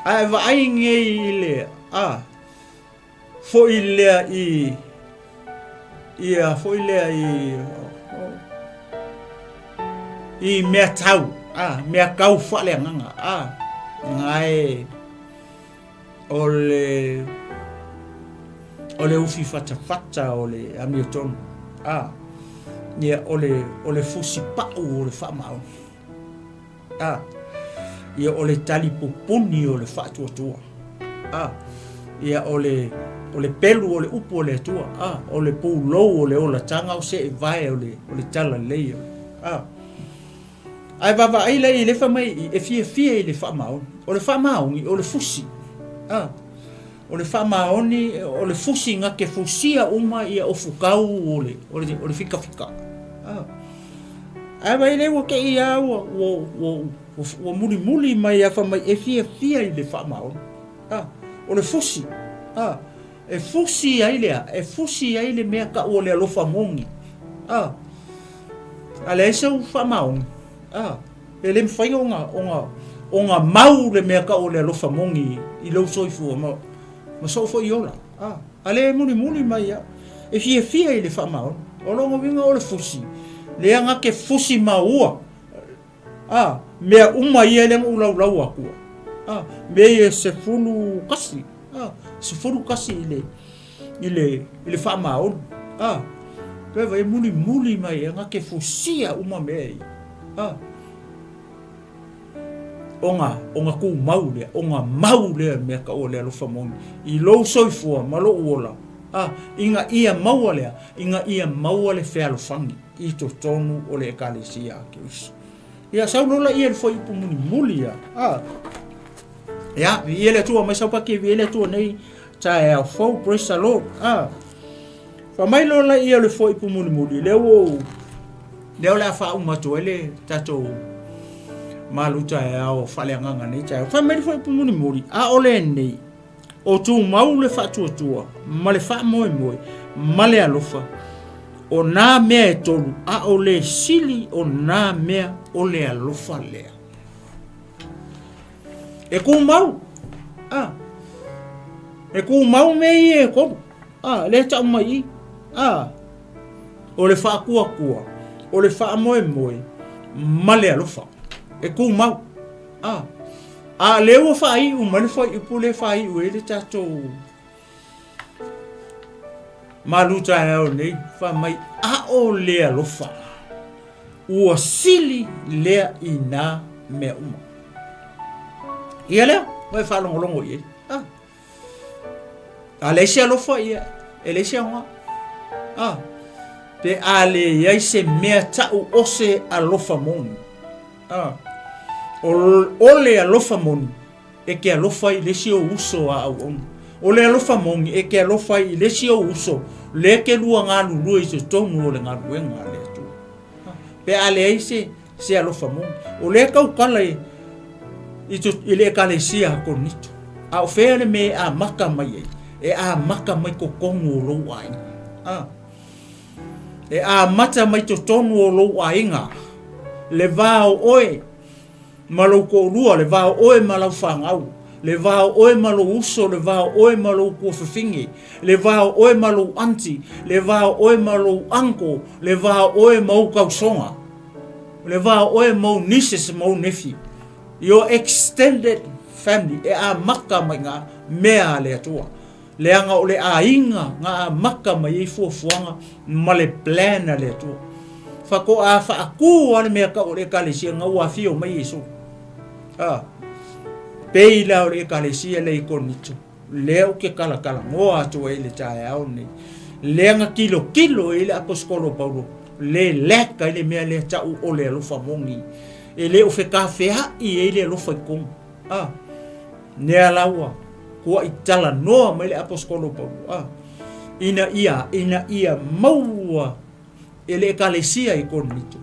Ae vaai nei i le, a, foi lea i, ia foi lea i, i mea tau, a, mea tau faaleagaga, a, gae, O le o le ufi fatafata o le amiotonu, a, ia, o le, o le fusi pau o le faamaoni, a, ia, o le tali pupuni o le faatuatua, a, ia, o le, o le pelu o le upu o le Atua, a, o le pulou o le olataga o seevae o le, o le talalelei, a. Ae vaavaai la i le fai mai e fiafia i le faamaoni. O le faamaoni, o le fusi. A, o le faamaoni, o le fusi na te fusia uma ia ofutau o le, o le, o le fikafika. A, ae vaai lea ua te i a ua, ua, ua, ua, ua mulimuli mai a fai mai e fiafia i le faamaoni. A, o le fusi. A. E fusi ai le a? E fusi ai le mea taua o le alofa moni. A. A leai sau faamaoni. A. E le mafai ona, ona, ona mau le mea taua o le alofa moni i lou soifua ma, ma sou foi ola. A. A le mulimuli mai au. E fiafia i le faamaoni. O lona uiga o le fusi, lea na te fusi maua. A, mea uma ia lea na ou laulau atua. A, mea ia 11. A, 11 i le, i le, i le faamaoni. A, toe vai mulimuli mai e na te fusia uma mea ia. A, ona, ona tumau lea, ona mau lea mea taua le alofa moni i lou soifua ma lou ola. A, ina ia maua lea, ina ia maua le fealofani i totonu o le Ekalesia a Keriso. Ia, sau loa laia i le fuaiupu mulimuli ia. A, ia, viia le Atua mai sau paki, viia le Atua nei taeao fou, praise the Lord. A, fai mai loa laia o le fuaiupu mulimuli, lea ua ou, lea o le a faauma atu ai le tatou malu taeao faaleagaga nei taeao. Fai mai le fuaiupu mulimuli, a o lenei, O tumau le faatuatua ma le faamoemoe ma le alofa, o nā mea e tolu, a o le sili o nā mea o le alofa lea. E tumau, a, e tumau mea ia e tolu, a, lea e tau mai i, a, o le faatuatua, o le faamoemoe ma le alofa. E tumau, a. A lea ua faaiu mai le fuaiupu lea e faaiu ai le tatou malu taeao nei, fai mai, a o le alofa, ua sili lea i nā mea uma. Ia lea, ua e faalogologo i ai. Ah. A leai se alofa, ia, e leai se aoga. Ah. Pe a leai se mea tau o se alofa moni. Ah. O, o le alofa moni, e ke alofa i le isi ou uso a auauna. O le alofa moni, e ke alofa i le isi ou uso, le ke lua galulue i totonu o le galuega a le Atua. Ah. Pe a leai se, se alofa moni. O lea tautala i, i, to, i le Ekalesia a Korinito. A o fea le mea e amata mai ai? E amata mai totonu o lou aiga. Ah. E amata mai totonu o lou aiga, le va o oe ma lou toalua, le va o oe ma lau fanau, le va o oe ma lou uso, le va o oe ma lou tuafafine, le va o oe ma lou aunty, le va o oe ma lou uncle, le va o oe ma ou tausoga, le va o oe ma ou nieces ma ou nephew. Your extended family e amata mai ngā mea a le Atua. Leaga o le aiga na amata mai ai fuafuaga ma le plan a le Atua. Faatoa faatu lava le mea tau o le Ekalesia na ua afio mai Iesu. A, pei la o le Ekalesia lea i Korinito, lea ou te talatalanoa atu ai i le taeao lenei, lea na tilotilo ai le Aposetolo o Paulo, le lack ai le mea lea tau o le alofa moni, e le o fetafea'i ai le alofa i totonu. A, nea la ua kuaʻi talanoa mai le Aposetolo Paulo, a, ina ia, ina ia maua e le Ekalesia i Korinito,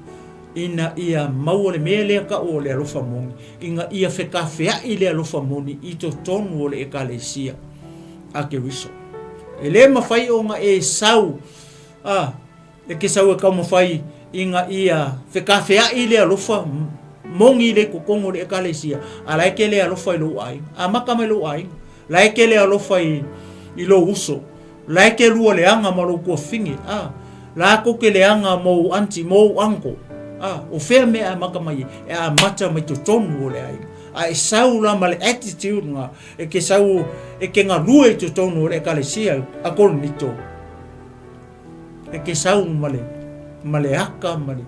ina ia maua le mea lea taua o le alofa moni, ina ia fetafeaʻi le alofa moni i totonu o le Ekalesia a Keriso. E le mafai ona e sau, a, E ke sau e taumafai ina ia fekafeaʻi le alofa moni le totonu o le Ekalesia, a la e ke le alofa i lou aiga. Amata mai lou aiga. La e ke le alofa i, i lou uso. La e ke lua leaga ma lou tuafafine. A, la kou ke leaga ma ou aunty, ma ou uncle. A, o fea mea e amata mai ai? E amata mai totonu o le aiga. A e sau la ma le attitude na, e ke sau, e ke galue i totonu o le Ekalesia a Korinito, E ke sau ma le, ma le aka ma le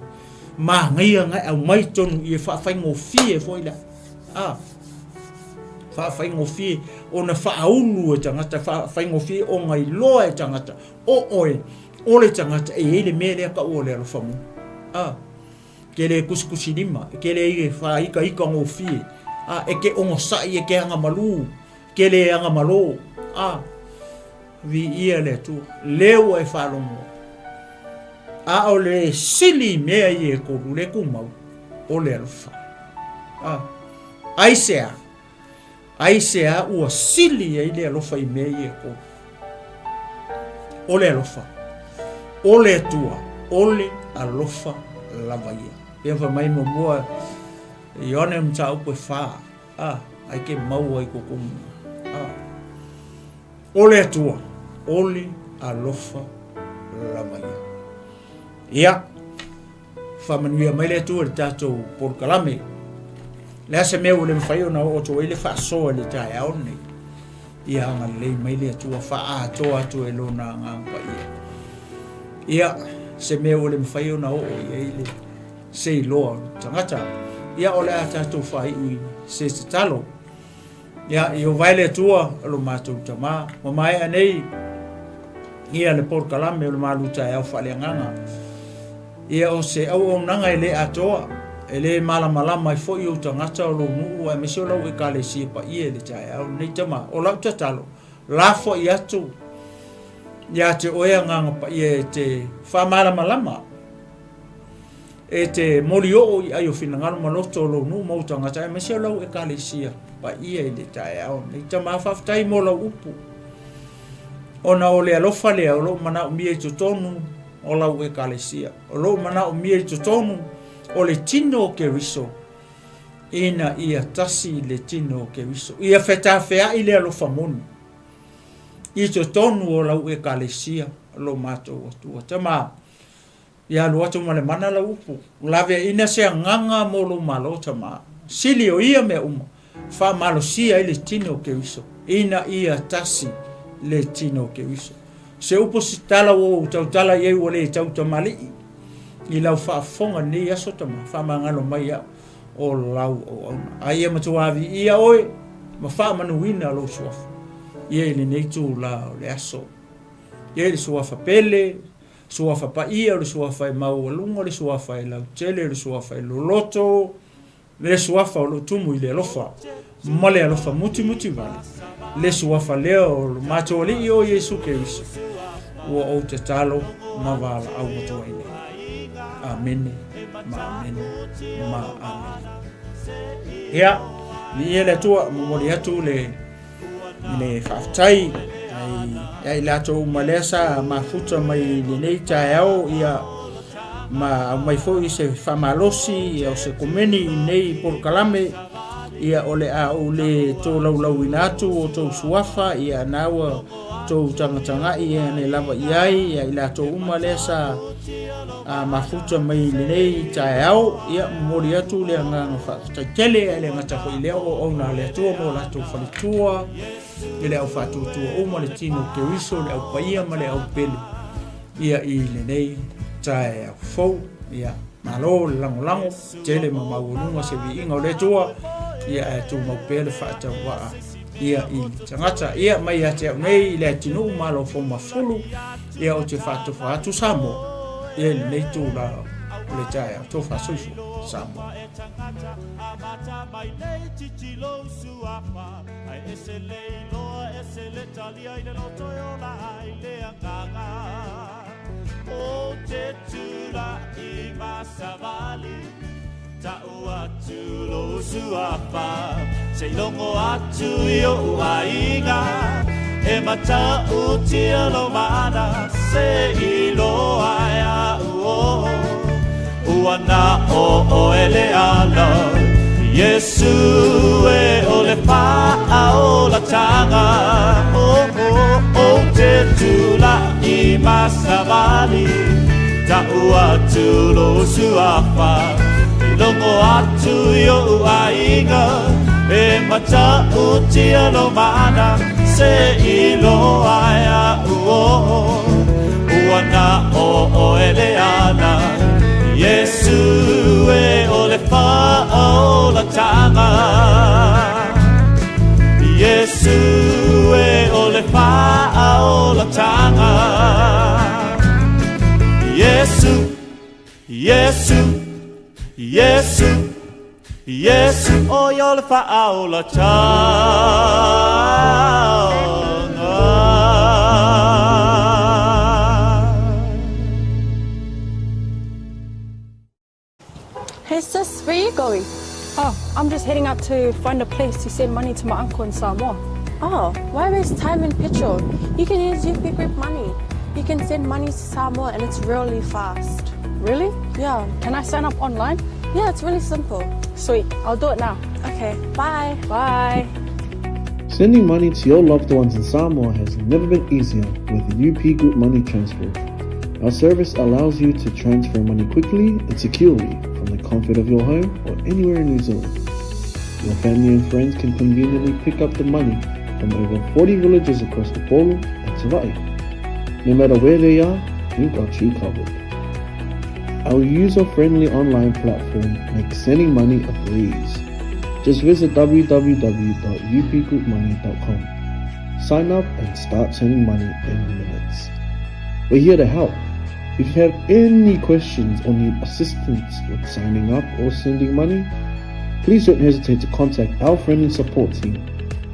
māngaia nga e aumai tonu i e whaafaingofie foi la. A, whaafaingofie ona whaaulu e tangata, whaafaingofie o ngai loa e tangata, o oe, o le tangata e iai le mea lea ka ua le alofa mo. A, ke le kusikusi lima, e ke le i e whaaikaika ngofie, a, e ke ongosai, e ke anga malū, ke le anga malō, a, Viia le Atua, lea ua e faalogo ai. A o le sili i mea ia e tolu, le tumau, o le alofa. A, aisea? Aisea ua sili ai le alofa i mea ia e tolu? O le alofa. O le Atua, o le alofa lava ia. Pei ona fai mai muamua Ioane mataupu e fa, a, ai ke maua i koukou A. O le Atua, o le alofa lava ia. Ia, faamanuia mai le Atua i le tatou polokalame. Le a se mea ua le mafai ona oo atu ai le faasoa i le taeao lenei. Ia agalelei mai le Atua faaatoa atu e lona agaga paia. Ia, se mea ua le mafai ona oo i ai le se iloa o le tagata. Ia, o le a tatou faaiu i se tatalo. Ia, Ieova e le Atua, o lo matou Tama, ua maea nei ia le polokalame o le malu taeao faaleagaga. Ia, o se auaunaga e le atoa, e le malamalama ai foi ou tagata o lou nuu aemaise o lau ekalesia paia i le taeao lenei Tama. O lau tatalo, lafoai atu ia te oe agaga paia e te faamalamalama E te molioo i ai o finagalo ma loto o lou nuu ma ou tagata, aemaise o lau Ekalesia paia i le taeao lenei. Tama, faafetai mo lau upu, ona o le alofa lea o loo manaomia i totonu o lau Ekalesia, o loo manaomia i totonu o le tino o Keriso, ina ia tasi le tino o Keriso, ia fetafeai le alofa moni i totonu o lau Ekalesia, lo matou Atua. Tama, Ia alu atu ma le mana lau upu. Laveaiina se agaga mo lou malo tama. Sili o ia mea uma, faamalosia ai le tino o Keriso, ina ia tasi le tino o Keriso. Se upu se tala ua ou tautala i ai ua le tautamalii i lau faafofoga i lenei aso tama, faamagalo mai au o lau auauna. A ia matua viia oe ma faamanuina lou suafa ia i lenei itula o le aso. Ia i le suafa pele, Suafa paia, o le suafa e maualuga, o le suafa e lautele, o le suafa e loloto, le suafa o lo o tumu i le alofa ma le alofa mutimuti vale, le suafa lea o lo matou Alii o Iesu Keriso, ua ou tatalo ma valaau atu ai nei. Amene ma amene ma amene. Ia, viia le Atua, momoli atu le le faafetai ai ia i latou uma lea sa mafuta mai i lenei taeao ia ma aumai foi se faamalosi ia o se komeni i nei polokalame ia o le a ou le tolaulauina atu o tou suafa ia na ua tou tagatagai ia ne lava i ai ia i latou uma lea sa a mafuta mai i lenei taeao ia momoli atu le agaga faafetai tele ae le gata foi lea o auauna a le Atua ma o latou faletua i le au faatuatua uma le tino Keriso le au paia ma le au pele ia i lenei taeao fou ia malo le lagolago tele ma maualuga se viiga o le Atua ia ae tumau pea le faatauvaa ia i le tagata ia mai ia te au nei i le atunuu malo fou ia ou te faatofa atu Samoa ia i lenei itula o le taeao. Tofa soifua Samoa. Ta'u atu lou suafa Se i logo atu i o'u aiga E mata'utia lou mana Se i loa e a'u o Ua na o oe le ala Iesu e o le faaolataga Oh oh Ou te tula'i ma savali Ta'u atu lou suafa I logo atu i o'u aiga E mata'utia lou mana Se i loa e a'u o Ua na o oe le ala Iesu e o le faaolataga Iesu e o le faaolataga Iesu, Iesu, Iesu, Iesu, o ia o le faaolataga. Hey sis, where you going? Oh, I'm just heading out to find a place to send money to my uncle in Samoa. Oh, why waste time and petrol? You can use UP Group money. You can send money to Samoa and it's really fast. Really? Yeah. Can I sign up online? Yeah, it's really simple. Sweet, I'll do it now. Okay, bye. Bye. Sending money to your loved ones in Samoa has never been easier with UP Group Money Transfer. Our service allows you to transfer money quickly and securely from the comfort of your home or anywhere in New Zealand. Your family and friends can conveniently pick up the money from over 40 villages across Upolu and Savai'i. No matter where they are, we've got you covered. Our user-friendly online platform makes sending money a breeze. Just visit www.upgroupmoney.com. Sign up and start sending money in minutes. We're here to help. If you have any questions or need assistance with signing up or sending money, please don't hesitate to contact our friendly support team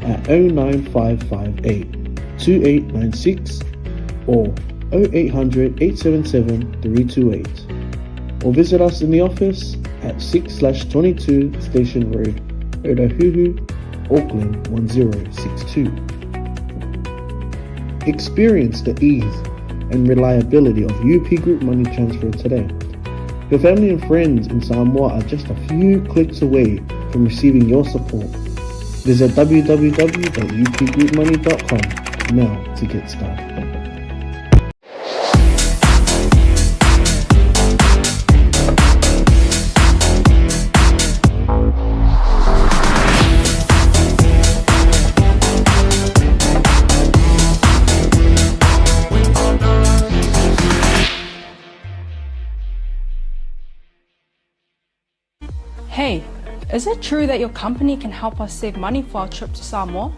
at 09558 2896 or 0800 877 328 or visit us in the office at 6/22 Station Road, Otahuhu, Auckland 1062. Experience the ease and reliability of UP Group Money Transfer today. Your family and friends in Samoa are just a few clicks away from receiving your support. Visit www.upgroupmoney.com now to get started. Hey, is it true that your company can help us save money for our trip to Samoa?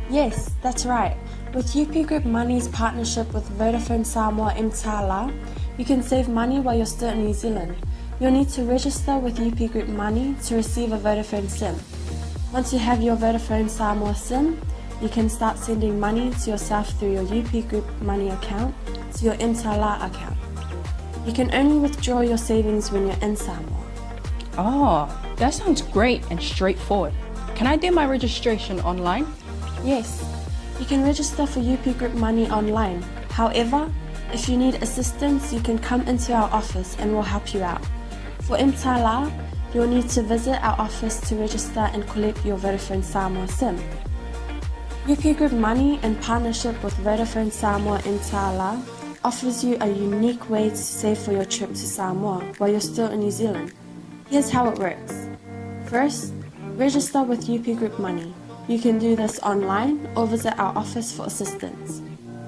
Yes, that's right. With UP Group Money's partnership with Vodafone Samoa Mtala, you can save money while you're still in New Zealand. You'll need to register with UP Group Money to receive a Vodafone SIM. Once you have your Vodafone Samoa SIM, you can start sending money to yourself through your UP Group Money account to your Mtala account. You can only withdraw your savings when you're in Samoa. Oh, that sounds great and straightforward. Can I do my registration online? Yes, you can register for UP Group Money online. However, if you need assistance, you can come into our office and we'll help you out. For Mtala, you'll need to visit our office to register and collect your Vodafone Samoa SIM. UP Group Money, in partnership with Vodafone Samoa Mtala, offers you a unique way to save for your trip to Samoa while you're still in New Zealand. Here's how it works. First, register with UP Group Money. You can do this online or visit our office for assistance.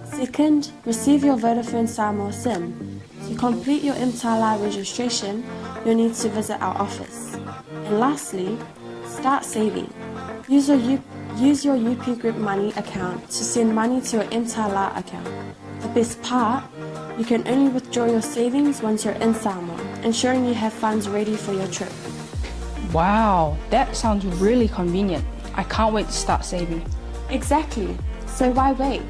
Second, receive your Vodafone Samoa SIM. To complete your Mtala registration, you'll need to visit our office. And lastly, start saving. Use your, U- use your UP Group Money account to send money to your Mtala account. The best part, you can only withdraw your savings once you're in Samoa, ensuring you have funds ready for your trip. Wow, that sounds really convenient. I can't wait to start saving. Exactly. So why wait?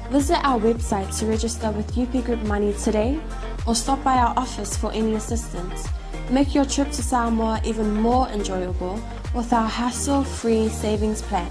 Visit our website to register with UP Group Money today or stop by our office for any assistance. Make your trip to Samoa even more enjoyable with our hassle free savings plan.